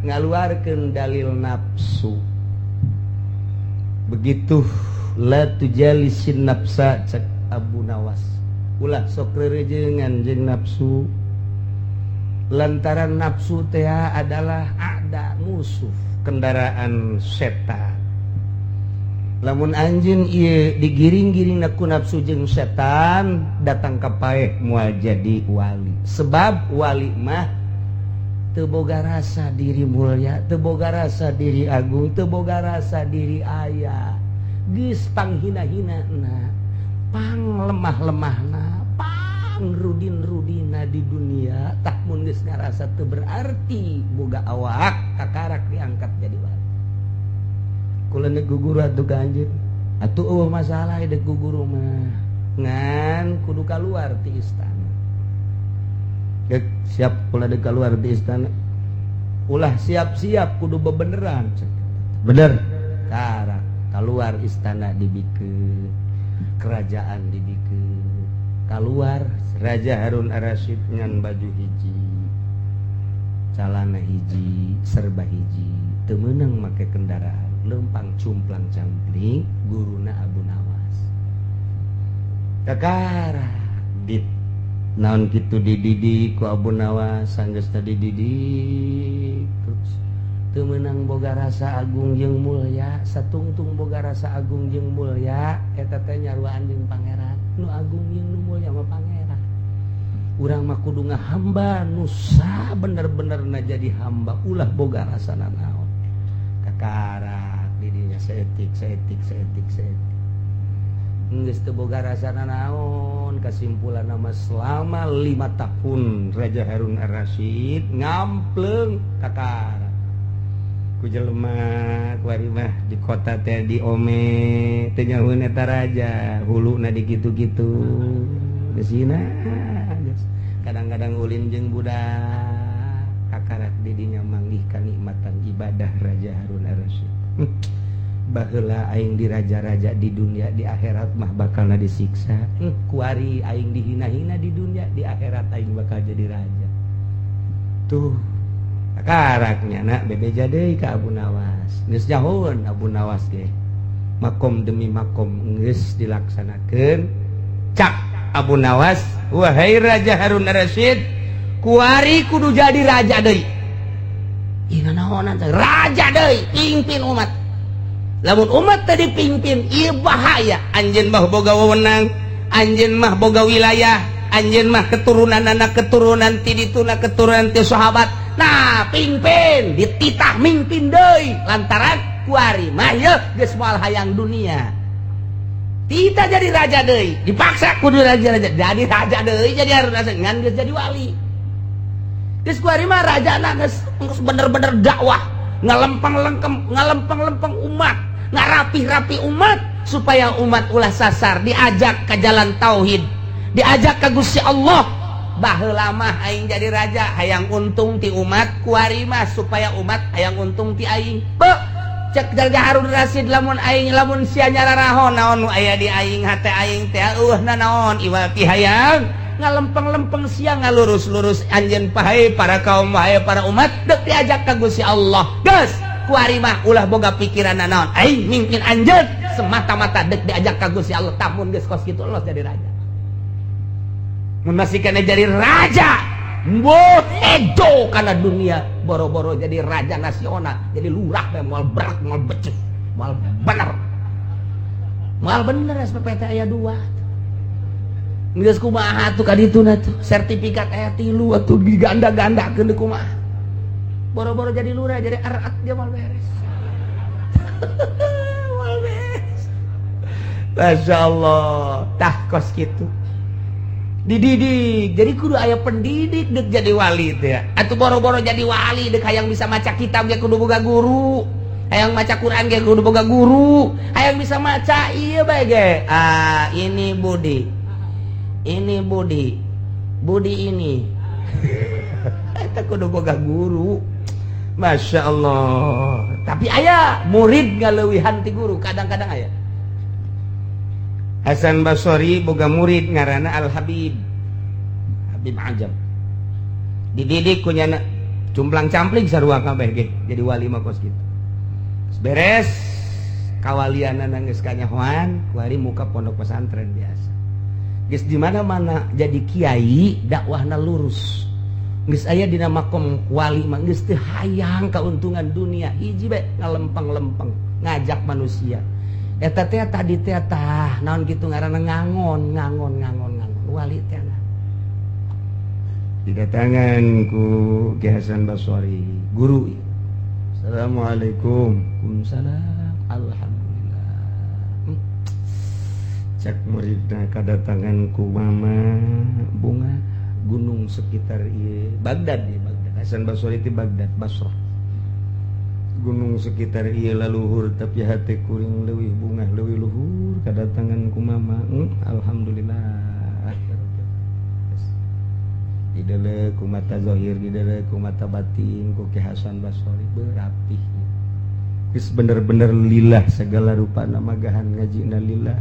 ngaluarkeun dalil nafsu. Begitu la tujalisin nafsa cek Abu Nawas. Ulah sok rerejengan jeung nafsu. Lantaran nafsu teh adalah ada musuh, kendaraan setan. Lamun anjeun ieu digiring-giring ku nafsu jeung setan, datang ka paeh moal jadi wali. Sebab wali mah teu boga rasa diri mulia, teu boga rasa diri agung, teu boga rasa diri aya. Geus panghina-hinana, pang lemah-lemahna, pang rudin-rudina di dunia, tah mun geus ngarasa teu berarti boga awak, kakarak diangkat jadi wali. Kula nek guguru atuh ka anjeun. Atuh eueuh masalah dek guguru mah. Ngan kudu kaluar ti istana. Dek siap kula dek kaluar ti istana. Ulah siap-siap kudu bebeneran. Bener. Karak. Keluar istana dibikin, kerajaan dibikin. Keluar Raja Harun Ar-Rasyid ngan baju hiji, calana hiji, serba hiji, teu meunang make kendaraan, lempang cumplang campling guruna Abu Nawas. Kakara dit naon kitu dididik ku Abu Nawas, sanggeus tadi dididik terus teu meunang boga rasa agung jeung mulya, satungtung boga rasa agung jeung mulya eta teh nyaruaan jeung pangeran. Nu agung jeung nu mulya mah pangeran. Urang mah kudu ngahamba nu bener-bener na jadi hamba, ulah boga rasa nanaon. Kakarak didinya saeutik saeutik saeutik saeutik, geus teu boga rasa nanaon. Kesimpulan nama, selama 5 tahun Raja Harun Ar-Rasyid ngampleung kakara ku jelema. Kuari mah di kota teh di ome teh nyahoeun eta raja huluna di kitu-kitu geusina. Kadang-kadang ulin jeung budak. Kakarak didinya manggih kanikmatan ibadah Raja Harun Ar-Rasyid. Baheula aing di raja-raja di dunia, di akhirat mah bakalna disiksa. Kuari aing dihina-hina di dunia, di akhirat aing bakal jadi raja. Tuh karaknya nak bebeja deui ka Abu Nawas. Geus nyahoeun Abu Nawas ge, makom demi makom geus dilaksanakeun. Cak Abu Nawas, "Wahai Raja Harun Ar-Rasyid, kuari kudu jadi raja deui." Ih, naonan raja deui? Pimpin umat. Lamun umat tadi pimpin ieu bahaya. Anjeun mah boga wewenang, anjeun mah boga wilayah, anjeun mah keturunan anak keturunan ti dituna, keturunan ti sahabat. Nah, pimpin, dititah mimpin deui lantaran kuari mah yeuh geus moal hayang dunia. Tidak jadi raja deui, dipaksa kudu raja raja jadi raja deui. Jadi harus ngan geus jadi wali, geus kuari mah raja na geus bener-bener dakwah, ngalempeng-lengkem, ngalempeng-lempeng umat, ngarapih-rapi umat supaya umat ulah sasar, diajak ke jalan tauhid, diajak ke Gusti Allah. Baheula mah aing jadi raja hayang untung ti umat, kuari mah supaya umat hayang untung ti aing. Be, cek Raja Harun Rasid, lamun aing, lamun sia nyararaho naon nu aya di aing, hate aing teh eueuh naon iwal ti hayang ngalempeng-lempeng sia, ngalurus-lurus anjeun, pahe para kaum, wahai para umat, dek diajak ka Gusti Allah. Geus kuari mah ulah boga pikiran naon, aing mimpin anjeun semata-mata dek diajak ka Gusti Allah. Tamun geus kos kitu, los jadi raja. Mun masih kena jadi raja, Boh, ejo karena dunia, boro-boro jadi raja nasional, jadi lurah bae moal berak, moal becus, moal bener, moal bener. SPPT aya 2, geus kumaha tuh kadituna tuh? Sertifikat aya 3 atuh, diganda-gandakeun deui, kumaha? Boro-boro jadi lurah, jadi arat dia moal beres, moal beres. Masya Allah, tah kos kitu dididik. Jadi kudu aya pendidik dek jadi wali teh ya. Atuh boro-boro jadi wali, dek hayang bisa maca kitab ge kudu boga guru, hayang maca Quran ge kudu boga guru, hayang bisa maca iya bae ge. Ah, ini Budi, ini Budi, Budi ini, eta kudu boga guru. Masya Allah. Tapi aya murid ngaleuwihan ti guru, kadang-kadang aya. Hasan Basori boga murid ngaranna Al Habib, Habib Ajam, dididik kunyana cumplang campling sarua kabeh ge. Jadi wali mah kos kitu. Beres kawaliana, geus kanyahoan, kuari muka pondok pesantren biasa, geus di mana-mana jadi kiai, dakwahna lurus. Geus aya dina makom wali mah geus teu hayang keuntungan dunia, hiji bae, ngalempeng-lempeng ngajak manusia. Eta teh tadi teh tah naon kitu ngaranna, ngangon ngangon ngangon ngangon. Wali teh didatangan ku Ki Hasan Basri, guru. "Assalamualaikum." "Waalaikumsalam." "Alhamdulillah." Cek muridna, "Kedatangan ku mama bunga gunung sekitar ieu Baghdad ya, Baghdad." Hasan Basri itu Baghdad, Basrah. "Gunung sekitar ieu laluhur, tapi hati kuring leuwih bungah, leuwih luhur kedatangan ku mama." Alhamdulillah. Dideuleu ku mata zahir, dideuleu ku mata batin ku Ki Hasan Basri, berapih. Geus bener-bener lillah segala rupa magahan, ngajina lillah,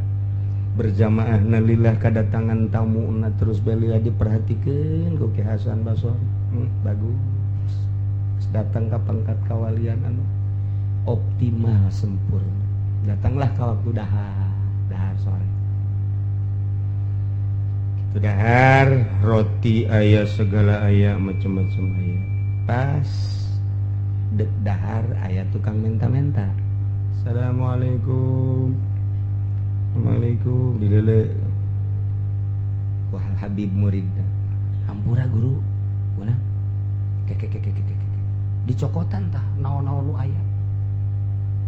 berjamaah na lillah, kedatangan tamu na terus belilah. Diperhatikan ku Ki Hasan Basori, bagus. Datang ke pangkat kawalian anu optimal, sempurna. Datanglah ke waktu dahar, dahar sore itu, dahar roti aya, segala aya, macam-macam aya. Pas dek dahar aya tukang menta-menta. "Assalamualaikum, Assalamualaikum." Dilele. Wah, Habib murid, "Hampura guru." Mana keke keke keke keke dicokotan tah naon-naon nu aya.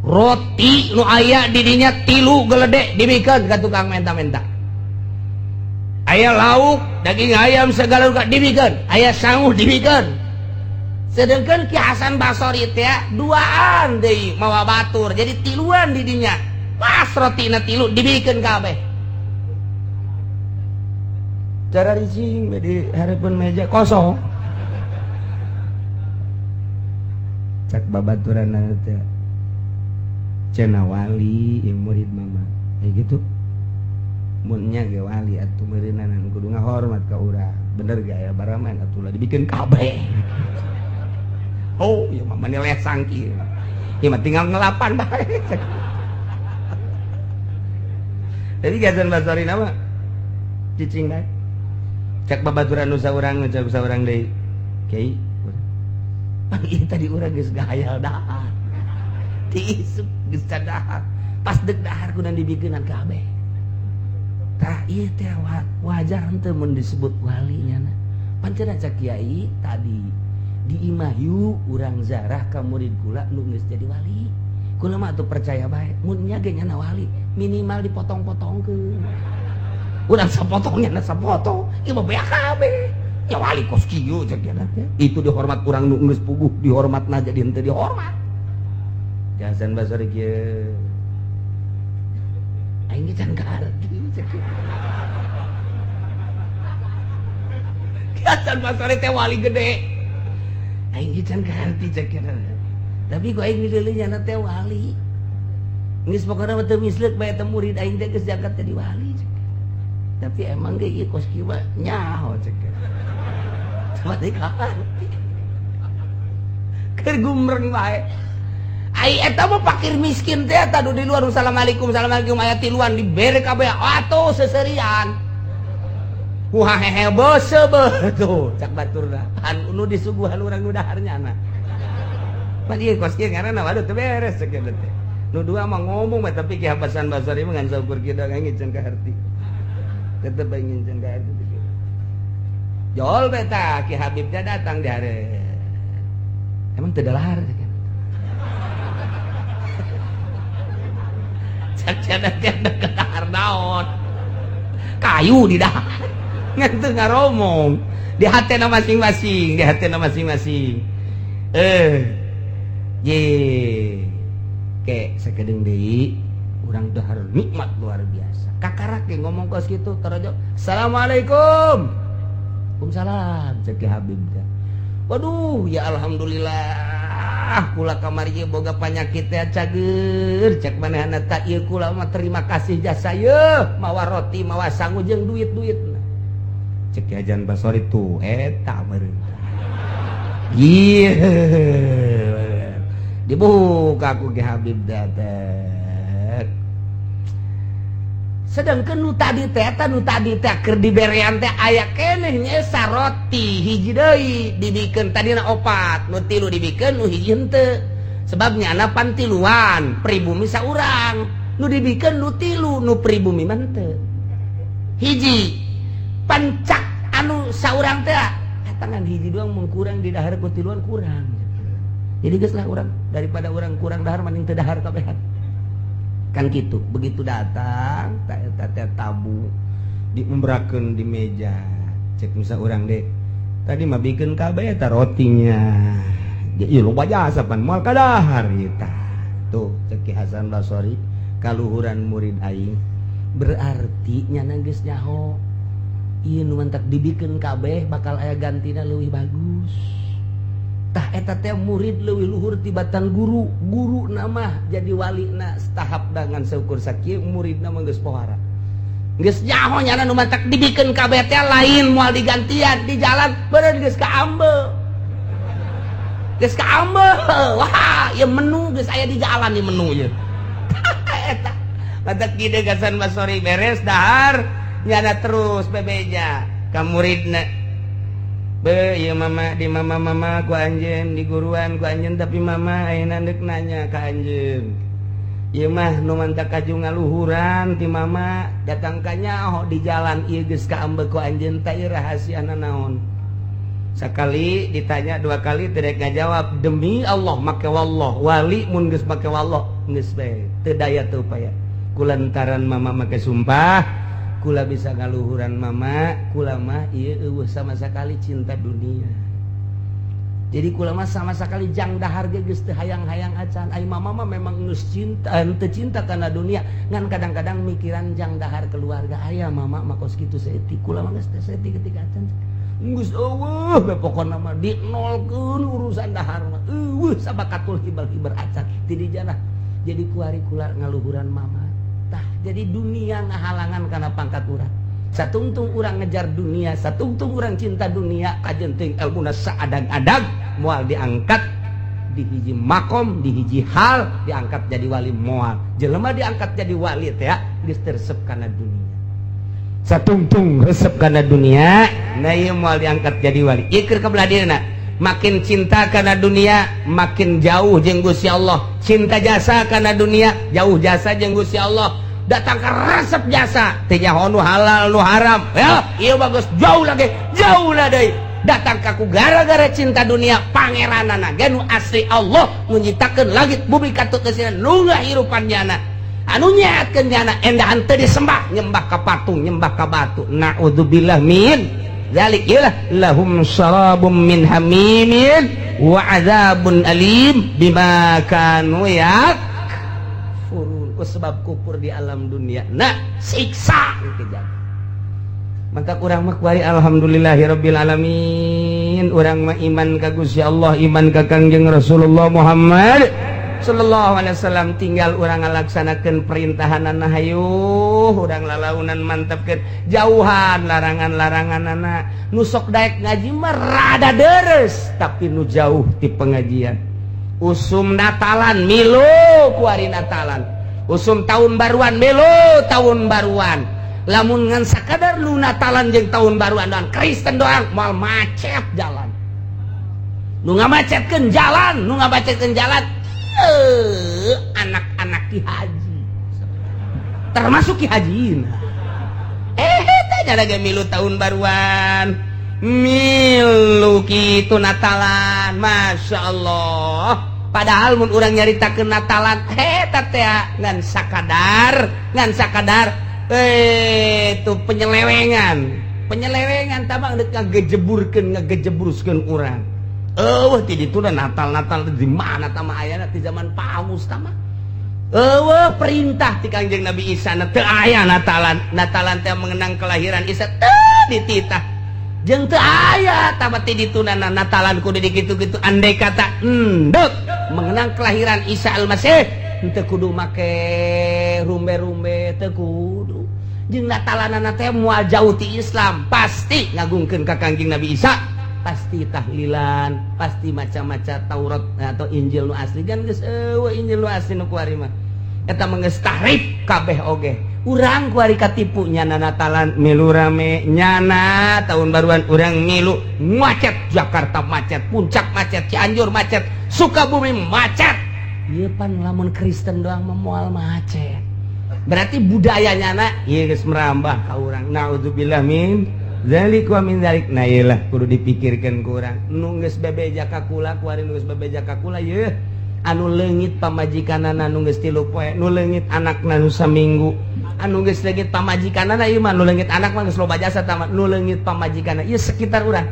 Roti nu aya didinya tilu geledek dibikeun ka tukang menta-menta. Aya lauk daging ayam segala rupa dibikeun, aya sangu dibikeun. Sedangkan Ki Hasan Basori teh duaan deui mawa batur, jadi tiluan didinya. Pas rotina tilu dibikeun kabeh. Cara ricing di harapan meja kosong. Cak babaturan teh, "Cenah wali yang murid mama kayak gitu." Munnya ge wali atuh meureunan kudu ngahormat ka urang, bener gak? Ya baraman atuh lah dibikin kabeh. Oh ya, mama nilai sangki ya mah tinggal ngelapan bae. Jadi Hasan Basori nama cicing bae. Cak babaturan nu saurang, cak saurang deui, "Kiai, pan ieu tadi urang geus gahayal dahar. Ti isuk geus dahar. Pas dek dahar kudu dibikeunan kabeh." Tah, ieu teh wajar henteu mun disebut wali nya? Pancen cak kiai tadi di imah, "Yuk urang zarah ka murid kula nu geus jadi wali." Kula mah atuh percaya bae, mun nya ge nyana wali, minimal dipotong-potongkeun. Urang sapotongnya na sapotong, ieu mah beak kabeh. Ya wali kos kieu cek dia teh. Itu dihormat urang nu geus puguh, dihormatna jadi henteu dihormat. Hasan Basri kieu. Aing ge can kaharti cek. Hasan Basri teh wali gede. Aing ge can kaharti cek kieu. Tapi ku aing dideuleu nyana teh wali. Geus pokona mah teu misleuk bae teh murid aing teh geus jagat jadi wali cek. Tapi emang ge ieu kos kieu mah nyaho cek. Coba teh kaharti. Keur gumreng bae. Ai eta mah fakir miskin teh eta di luar, "Assalamualaikum, assalamualaikum," aya tiluan dibere kabeh atuh seserian. Wah, hehe bose tuh cak baturna. Pan nu disuguhan urang nu dahar nyana. Pan ieu kos kieu ngaranna, waduh, teu beres cek kieu teh. Nu dua mah ngomong mah, tapi Ki Hasan Basri mah ngan saukur kieu aing can kaharti. Tetep aing can kaharti. Jol beta Ki Habibnya datang di hari. Emang teu dalahar cek. Cak cenah teh dahar naon? Kayu di dahar. Ngan teu ngaromong. Di hatena masing-masing, di hatena masing-masing. Ye. Ke sakedeung deui urang dahar nikmat luar biasa. Kakarak ge ngomong kos kitu tarajo. "Assalamualaikum." "Waalaikumsalam," cek Ki Habib teh. "Waduh, ya alhamdulillah kula kamari ieu boga panyakit teh cager." Cek manehna tak ieu kula mah terima kasih jasa yeuh, mawa roti, mawa sangu jeung duit-duit. Cek Ki Hasan Basori tuh eta meureun. Ieu dibuka ku Ki Habib teh. Sedangkan nu tadi teh eta nu tadi teh keur diberean teh aya keneh nyesa roti hiji deui dibikeun. Tadina opat, nu tilu dibikeun, nu hiji henteu. Sebabnya ana pan tiluan pribumi saurang, nu dibikeun nu tilu, nu pribumi mah henteu hiji. Pancak anu saurang teh tangan hiji doang, mun kurang di dahar ku tiluan kurang. Jadi geus lah urang, daripada urang kurang dahar mending teu dahar kabehan kan gitu. Begitu datang tak eta teh tabu diumbrakeun di meja. Cek misa urang deh, "Tadi mah bikin kabeh eta rotinya. Ieu loba jasa pan moal kadahar ieu." Tah tuh cek Ki Hasan Basori, kaluhuran murid aing berarti nyana geus nyaho ieu nu mantak dibikeun kabeh bakal aya gantina leuwih bagus. Tah, eta teh murid leuwih luhur tibatan guru. Guru nama jadi wali na tahap dengan seukur sakieu, murid nama geus pohara, geus nyaho nyana nu matak dibikeun kabeh teh lain moal digantian di jalan beureun geus kaambe, geus kaambe. Wah, ieu menu geus aya di jalan ieu menu ieu. Eta matak gide Hasan Basori beres dahar nyana terus bebeja ka muridna, "Be, ieu mama di mama mama ku anjeun, di guruan ku anjeun, tapi mama ayeuna deuk nanya ka anjeun. Ieu mah nu mantak kaju ngaluhuran ti mama datang ka nyaho di jalan ieu geus kaambe ku anjeun teh, ieu rahasiana naon?" Sekali ditanya, dua kali tidak ngajawab. Demi Allah, make wallah, wali mun geus make wallah geus bae teu daya teu upaya. "Kulantaran mama make sumpah kula bisa ngaluhuran mama, kula mah ieu euweuh sama sekali cinta dunia. Jadi kula mah sama sekali jang dahar ge geus teu hayang-hayang acan. Ai mama mah memang geus cinta, henteu cinta kana dunia, ngan kadang-kadang mikiran jang dahar keluarga aya. Mama mah kos kitu saeutik, kula mah geus teh saeutik ketika acan. Geus euweuh be, pokona mah dinolkeun urusan dahar mah euweuh sabakatul hibal-hibar acan ti di jana. Jadi kuari kula ngaluhuran mama." Tah, jadi dunia ngahalangan karena pangkat urang. Satungtung urang ngejar dunia, satungtung urang cinta dunia, kajen teuing ilmuna saadang-adang moal diangkat di hiji makom, di hiji hal diangkat jadi wali moal. Jelema diangkat jadi wali teh geus resep kana dunia. Satungtung resep kana dunia, nah ieu moal diangkat jadi wali. Ieu keur kabelah dieuna. Makin cinta karena dunia, makin jauh jeung Gusti Allah. Cinta jasa karena dunia, jauh jasa jeung Gusti Allah. Datang ke resep jasa teu nyaho nu halal nu haram ya, ieu bagus jauh lagi, jauh lah deui. Datang kaku gara-gara cinta dunia, pangeranana ge nu asli Allah nu nyiptakeun langit bumi katut kesina, nu ngahirupan nyana, anu nyehatkeun nyana, endahan teu disembah, nyembah ka patung, nyembah ka batu. Naudzubillah min dzalik. Iyalah, lahum syarabum min hamimin wa adzabun alim bima kanu yakfurun. Ku sebab kufur di alam dunia, nah siksa kejam. Maka urang mah kuari alhamdulillahirabbil alamin, urang mah iman ka Gusti Allah, iman ka Kangjeng Rasulullah Muhammad sallallahu alaihi wasallam. Tinggal urang ngalaksanakeun perintahanana, hayu urang lalaunan mantepkeun, jauhan larangan-laranganana. Nu sok daek ngaji mah rada deres, tapi nu jauh ti pengajian, usum Natalan milu kuari Natalan, usum tahun baruan milu tahun baruan. Lamun ngan sakadar nu Natalan jeung tahun baruan doang, Kristen doang, moal macet jalan. Nu ngamacetkeun jalan, nu ngamacetkeun jalan anak-anak ki haji, termasuk ki haji. Tanya lagi milu tahun baruan, milu kitu Natalan, Masya Allah. Padahal mun urang nyaritakeun Natalan eta teh ngan sakadar, ngan sakadar itu penyelewengan, penyelewengan tabang deuk ngagejeburkeun, ngagejebruskeun urang. Eueuh ti ditu Natal. Natal di mana tama ayana? Ti zaman paus tama. Eueuh perintah ti Kangjeng Nabi Isa na teu aya Natalan. Natalan teh mengenang kelahiran Isa teu dititah jeung teu aya tama ti ditunana Natalan kudu dikitu-kitu. Andai kata endek mengenang kelahiran Isa Al-Masih, henteu kudu make rumbe-rumbe, teu kudu. Jeung Natalanana teh moal jauh ti Islam, pasti ngagungkeun ka Kangjeng Nabi Isa, pasti tahlilan, pasti macam-macam Taurat atau Injil nu asli. Kan geus eueuh Injil nu asli nu kuari mah, eta mah geus tahrif kabeh oge. Urang kuari katipu, nyana Natalan milu rame, nyana tahun baruan urang milu, macet Jakarta, macet Puncak, macet Cianjur, macet Sukabumi, macet. Ieu pan lamun Kristen doang mah moal macet. Berarti budayanya na ieu geus merambah ka urang. Naudzubillah min dzalik wa min dzalik. Nah, ieu lah kudu dipikirkeun ku urang nu geus bebeja ka kula kuari, nu geus bebeja ka kula yeuh, anu leungit pamajikanana nu geus 3 poe, nu leungit anakna nu saminggu, anu geus leungit pamajikanana ieu mah, nu leungit anak mah geus loba jasa tah, nu leungit pamajikanana ieu sekitar urang,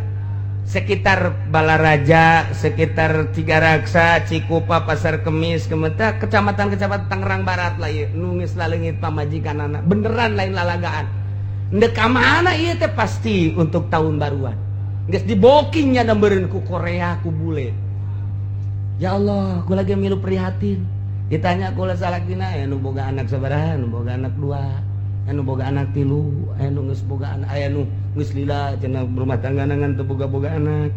sekitar Balaraja, sekitar Tigaraksa, Cikupa, Pasar Kemis, Kemeta, kecamatan-kecamatan Tangerang Barat lah ieu, nu geus laleungit pamajikanana beneran, lain lalagaan. Ndek ka mana ieu teh? Pasti untuk tahun baruan geus dibokingnya, meureun ku Korea, ku bule. Ya Allah, gue lagi milu prihatin. Ditanya kula salakina, aya nu boga anak sabaraha? Nu boga anak dua, anu boga anak tilu, aya nu geus boga anak, aya nu geus lila cenah berumah tangga ngan teu boga-boga anak.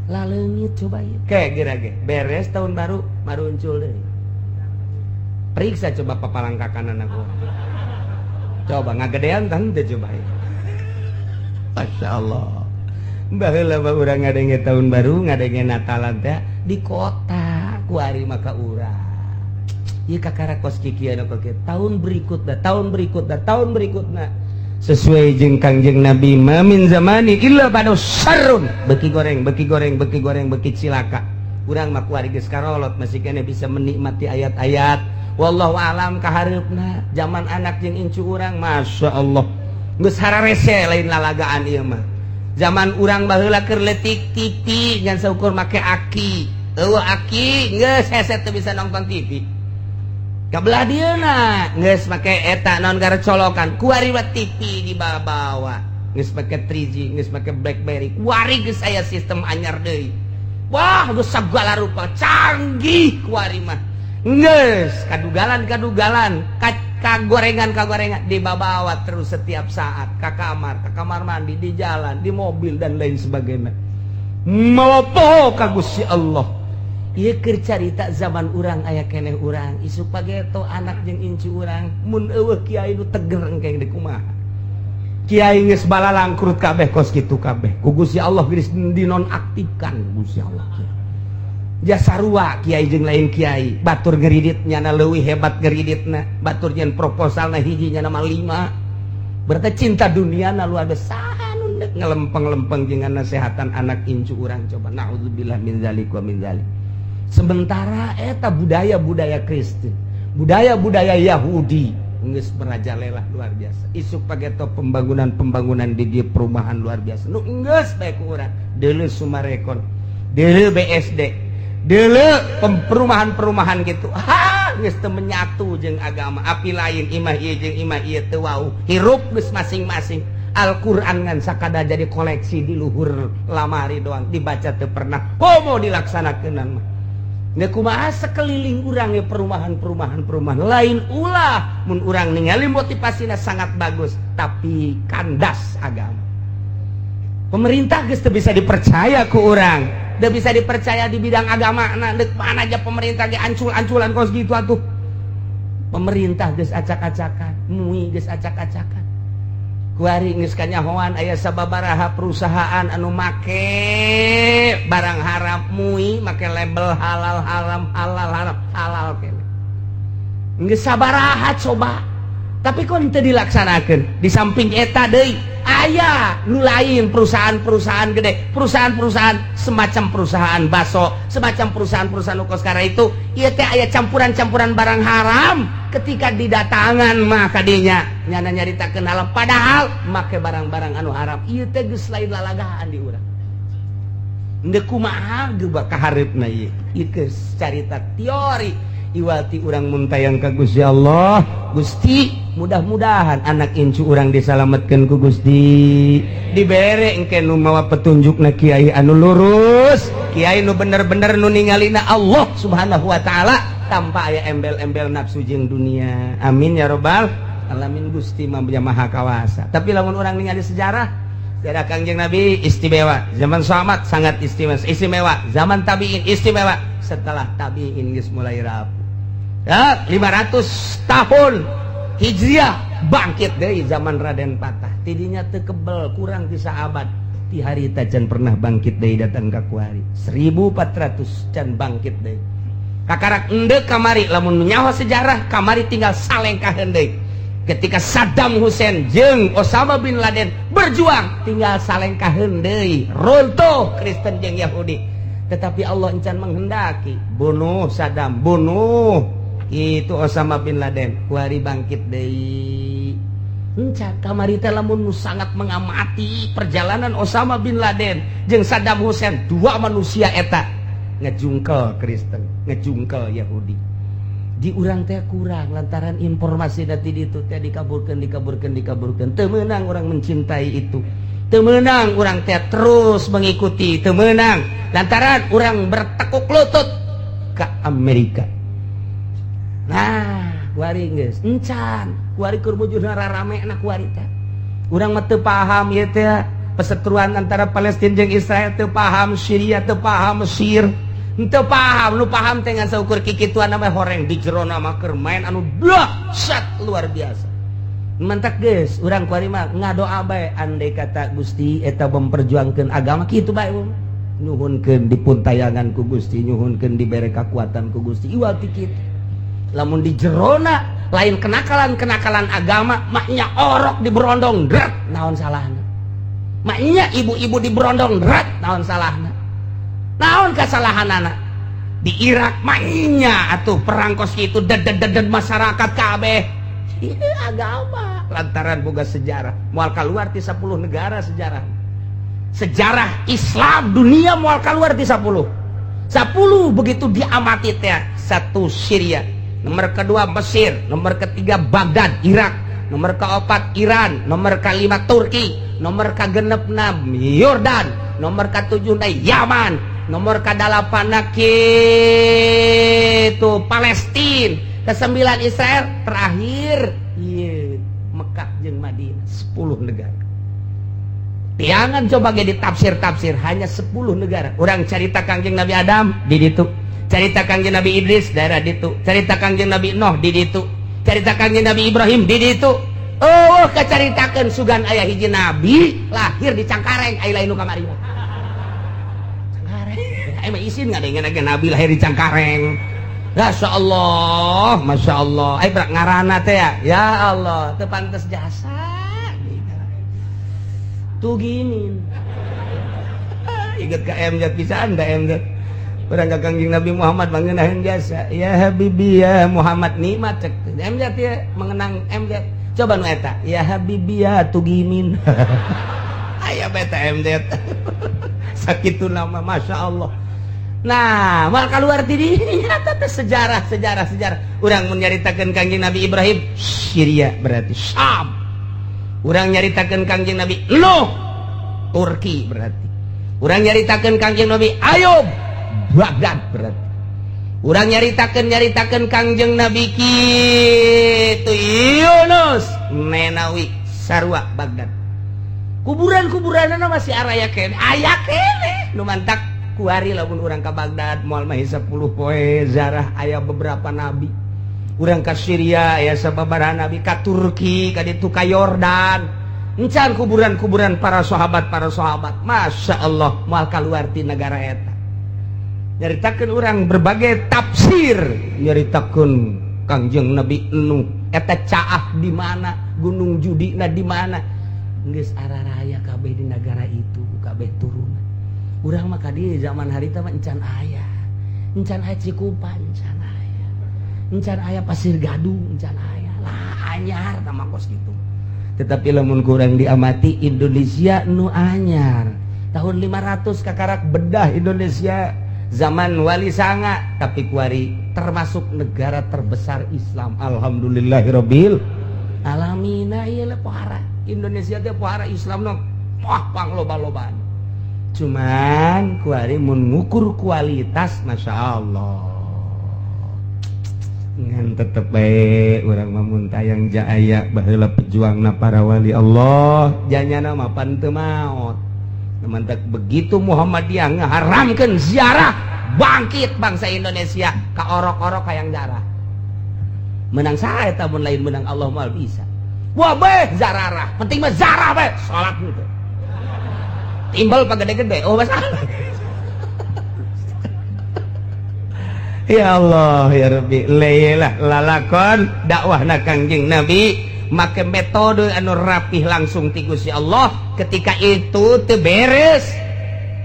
Laleungit coba ieu. Kayak geura ge beres tahun baru maruncul deui. Periksa coba papalangkakan anak urang. Coba ngagedean tah teu coba ieu. Masya Allah. Baheula mah urang ngadenge tahun baru, ngadenge Natalan teh di kota, kuari maka urang. Ieu kakara kos kikieu anu kieu. Tahun berikutna, tahun berikutna, tahun berikutna. Sesuai jeung Kangjeng Nabi, ma min zamani illa ba'da syarrun. Beki goreng, beki goreng, beki goreng, beki cilaka. Urang mah kuari geus karolot masih keneh bisa menikmati ayat-ayat. Wallahu alam kahareupna zaman anak jeung incu urang, Masya Allah. Geus hararese lain lalagaan ieu mah. Zaman urang baheula keur leutik TV ngan saukur make aki. Eueuh aki geus hese teu bisa nonton TV. Kabelah dieuna geus make eta naon gara colokan. Kuari mah TV dibawa. Geus make 3G, geus make BlackBerry. Kuari geus aya sistem anyar deui. Wah, geus sagala rupa canggih kuari mah. Geus kadugalan-kadugalan, kagorengan-kagorengan dibawa terus setiap saat ke kamar mandi, di jalan, di mobil, dan lain sebagainya. Malopo ka Gusti Allah. Ieu keur carita zaman urang aya keneh urang, isuk pageto anak jeung incu urang mun eueuh kiai nu teger engke deui kumaha. Kiai geus balalangkrut kabeh kos kitu kabeh. Ku Gusti Allah geus dinonaktifkan Gusti Allah. Jasarua kiai jeung lain kiai, batur ngeridit nyana leuwih hebat ngeriditna, batur nyen proposalna hiji nyana mah lima. Berarti cinta dunia na luar biasa nu deuk ngelempeng-lempeng jeung nasehatan anak incu urang coba, naudzubillah min zalik wa min zalik. Sementara eta budaya-budaya Kristen, budaya-budaya Yahudi geus merajalela luar biasa. Isuk pageto pembangunan-pembangunan di dieu perumahan luar biasa. Nu geus bae ku urang, deuleu Summarecon, deuleu BSD, deuleu perumahan-perumahan gitu. Ha, geus teu menyatu jeung agama. Api lain imah ieu jeung imah ieu teu wau. Hirup geus masing-masing. Al-Qur'an ngan sakada jadi koleksi di luhur lamari doang, dibaca teu pernah. Komo dilaksanakeun mah. Nggak kumaha sekeliling urang ya perumahan-perumahan perumahan lain ulah mun urang ningali motivasinya sangat bagus tapi kandas agama. Pemerintah geus teu bisa dipercaya ku urang, teu bisa dipercaya di bidang agama. Nah, deuk mana aja pemerintah ge ancul-anculan kos gitu atuh. Pemerintah geus acak-acakan, MUI geus acak-acakan. Kuari geus kanyahoan aya sababaraha perusahaan anu make barang haram, MUI make label halal haram halal haram halal kene. Geus sabaraha coba. Tapi kok teu dilaksanakeun? Di samping eta deui aya nu lain perusahaan-perusahaan gede, perusahaan-perusahaan semacam perusahaan baso, semacam perusahaan-perusahaan nu kos itu, ieu teh aya campuran-campuran barang haram ketika didatangan mah kadinya nyana nyaritakeun halal padahal make barang-barang anu haram. Ieu teh geus lain lalagaan di urang. Ndek kumaha geus kahareupna ieu? Ieu geus carita teori iwati urang muntayang ka Gusti Allah. Gusti, mudah-mudahan anak incu urang disalametkeun ku Gusti, dibere engke nu mawa petunjukna kiai anu lurus, kiai nu bener-bener nu ningalina Allah Subhanahu wa taala tanpa aya embel-embel nafsu jeung dunia. Amin ya robbal alamin. Gusti mah maha kawasa. Tapi lamun urang ningali sejarah sejarah Kangjeng Nabi istimewa, zaman sahabat sangat istimewa, istimewa zaman tabiin istimewa, setelah tabiin geus mulai rapuh ya, 500 tahun Hijriah bangkit dari zaman Raden Patah, tidinya teu kebel kurang ti saabad ti harita can pernah bangkit deui datang ka kuari 1400 can bangkit deui kakarak endek kamari. Lamun nyaho sejarah kamari tinggal salengkaheun deui ketika Saddam Hussein jeung Osama bin Laden berjuang, tinggal salengkaheun deui runtuh Kristen jeung Yahudi. Tetapi Allah encan menghendaki bunuh Saddam, bunuh itu Osama bin Laden, kuari bangkit deui. Encan kamari teh lamun nu sangat mengamati perjalanan Osama bin Laden jeung Saddam Hussein, dua manusia eta ngejungkel Kristen, ngejungkel Yahudi. Di urang teh kurang lantaran informasi nanti itu teh dikaburkan, dikaburkan, dikaburkan. Teu meunang orang mencintai itu, teu meunang urang teh terus mengikuti, teu meunang lantaran urang bertekuk lutut. Ke Amerika. Nah, kuari geus encan, kuari keur bujurna rarame na kuari teh. Urang mah teu paham ieu teh perseteruan antara Palestina jeung Israel, teu paham Syria, teu paham Mesir, teu paham. Nu paham teh ngan saukur kikituan nama horeng di jerona mah keur main anu dahsyat luar biasa. Mantak geus urang kuari mah ngadoa bae, andai kata Gusti eta memperjuangkeun agama kitu bae, nyuhunkeun dipuntayangan ku Gusti, nyuhunkeun dibere kakuatan ku Gusti. Iwal ti kitu, lamun di jerona lain kenakalan-kenakalan agama, maknya orok diberondong dret, naon salahna? Maknya ibu-ibu diberondong dret, naon salahna? Naon kesalahan anak di Irak? Maknya atuh perang kos itu ded masyarakat kabeh agama lantaran boga sejarah moal keluar ti 10 negara. Sejarah sejarah Islam dunia moal keluar ti 10 10. Begitu diamati teh, satu Syria, nomor kedua Mesir, nomor ketiga Baghdad Irak, nomor keempat Iran, nomor kelima Turki, nomor kegenep Yordan, nomor ketujuh Yaman, nomor ke-8 itu Palestina, ke-9 Israel, terakhir iya Mekah jeung Madinah. 10 negara tiangan. Coba ge ditafsir-tafsir, hanya 10 negara. Orang cerita Kangjeng Nabi Adam di ditu, cerita Kangjeng Nabi Idris daerah ditu, cerita Kangjeng Nabi Nuh di ditu, cerita Kangjeng Nabi Ibrahim di ditu. Oh, kecaritakeun sugan aya hiji nabi lahir di Cangkareng, aya lain nu kamari mah. Cangkareng. Aya mah isin ngadengeun nabi lahir di Cangkareng. Masya Allah, Masya Allah. Ayo berak ngarana teh ya. Ya Allah, teu pantes jasa. Tuh gini. Ingat ka MZ pisan da MZ. Urang ka Kangjeng Nabi Muhammad mengenahin jasa. Ya Habibi ya Muhammad, nikmat cek. MZ ya mengenang MZ. Coba nu eta. Ya Habibi ya Tugimin. Aya beta MZ. Sakitu nama, Masya Allah. Nah, mal keluar di nyata teh sejarah sejarah sejarah. Urang mun nyaritakeun Kangjeng Nabi Ibrahim, Syria berarti Syam. Urang nyaritakeun Kangjeng Nabi Nuh, Turki berarti. Urang nyaritakeun Kangjeng Nabi Ayub, Baghdad berarti. Urang nyaritakeun nyaritakeun Kangjeng Nabi kitu Yunus, Nenawi, sarua Baghdad. Kuburan-kuburanna masih araya keneh, aya keneh. Nu mantak kuari lamun urang ka Baghdad moal mah 10 poe zarah aya beberapa nabi. Urang ka Syria aya sababaraha nabi, ka Turki, ka ditu, ka Yordan. Encan kuburan-kuburan para sahabat, para sahabat. Masya Allah, moal kaluar ti negara eta. Nyaritakeun urang berbagai tafsir, nyaritakeun Kangjeng Nabi Nuh eta caah di mana, Gunung Judina di mana. Geus araraya kabeh di negara itu, kabeh turunan. Urang mah ka dieu zaman harita mah encan aya. Encan aya Cikupa, encan aya. Encan aya Pasir Gadung, encan aya. Lah anyar tah kos gitu. Tetapi lamun kurang diamati, Indonesia nu anyar. Tahun 500 kakarak bedah Indonesia zaman Wali Sanga, tapi kuari termasuk negara terbesar Islam. Alhamdulillahirabbil alamin. Ieu pohara Indonesia teh, pohara Islam nu wah pangloba-lobaan. Cuman kuari mun ngukur kualitas, Masya Allah, ngan tetep bae urang mah mun tayang jaya baheula pejuangna para wali Allah janyana mah pan teu maot. Mantak begitu Muhammadiyah ngaharamkeun ziarah, bangkit bangsa Indonesia ka orok-orok hayang darah. Menang saha eta mun lain menang Allah? Moal bisa. Wah beh zararah, penting mah zarah bae, salat gitu. Timbal pak gede-gede, oh masalah. Ya Allah ya Rabbi, lelah lalakon dakwahna Kangjeng Nabi make metode anu rapih langsung ti Gusti Allah. Ketika itu teu beres,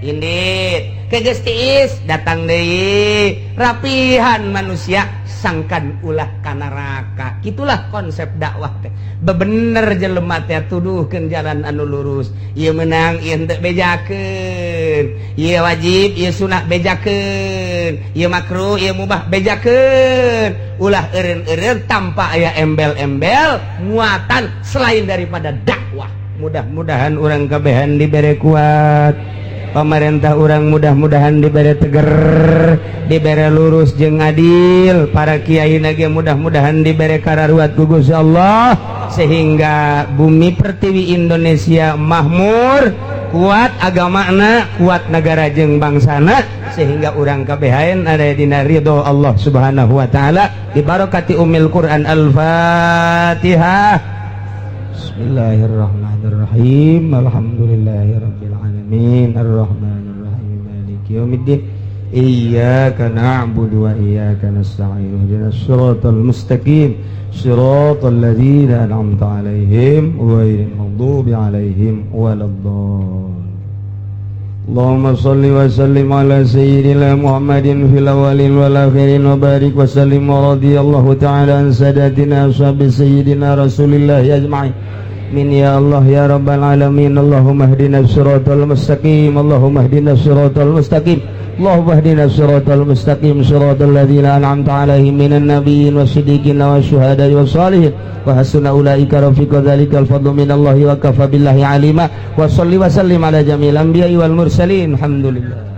indit ke geus tiis, datang deui rapihan manusia sangkan ulah ka neraka. Itulah konsep dakwah teh, bebener jelema teh tuduhkeun jalan anu lurus. Ieu menang, ieu henteu bejakeun, ieu wajib, ieu sunah bejakeun, ieu makruh, ieu mubah bejakeun. Ulah eureun-eureun tanpa aya embel-embel muatan selain daripada dakwah. Mudah-mudahan urang kabehan dibere kuat. Pemerintah urang mudah-mudahan diberi teger, diberi lurus jeung adil. Para kiai ge mudah-mudahan diberi kararuat ku Gusti Allah, sehingga bumi pertiwi Indonesia makmur, kuat agamana, kuat negara jeung bangsana, sehingga urang kabehan ada dina ridho Allah Subhanahu wa taala, dibarokati Ummil Quran. Al-Fatihah. Bismillahirrahmanirrahim. Alhamdulillahirabbil alamin, arrahmanirrahim, maliki yaumiddin, iyyaka na'budu wa iyyaka nasta'in, ihdinas siratal mustaqim, siratal ladzina an'amta 'alaihim, ghairil maghdubi 'alaihim waladdallin. اللهم صل وسلم على سيدنا محمد في الأولين والآخرين وبارك وسلم، ورضي الله تعالى عن ساداتنا أصحاب سيدنا رسول الله أجمعين. آمين يا الله يا رب العالمين. اللهم اهدنا الصراط المستقيم، اللهم اهدنا الصراط المستقيم، اللهم اهدنا الصراط المستقيم، صراط الذين أنعمت عليهم من النبيين والصديقين والشهداء والصالحين، وحسن أولئك رفيقا. ذلك الفضل من الله وكفى بالله عليما. وصل وسلم على جميع الأنبياء والمرسلين. الحمد لله.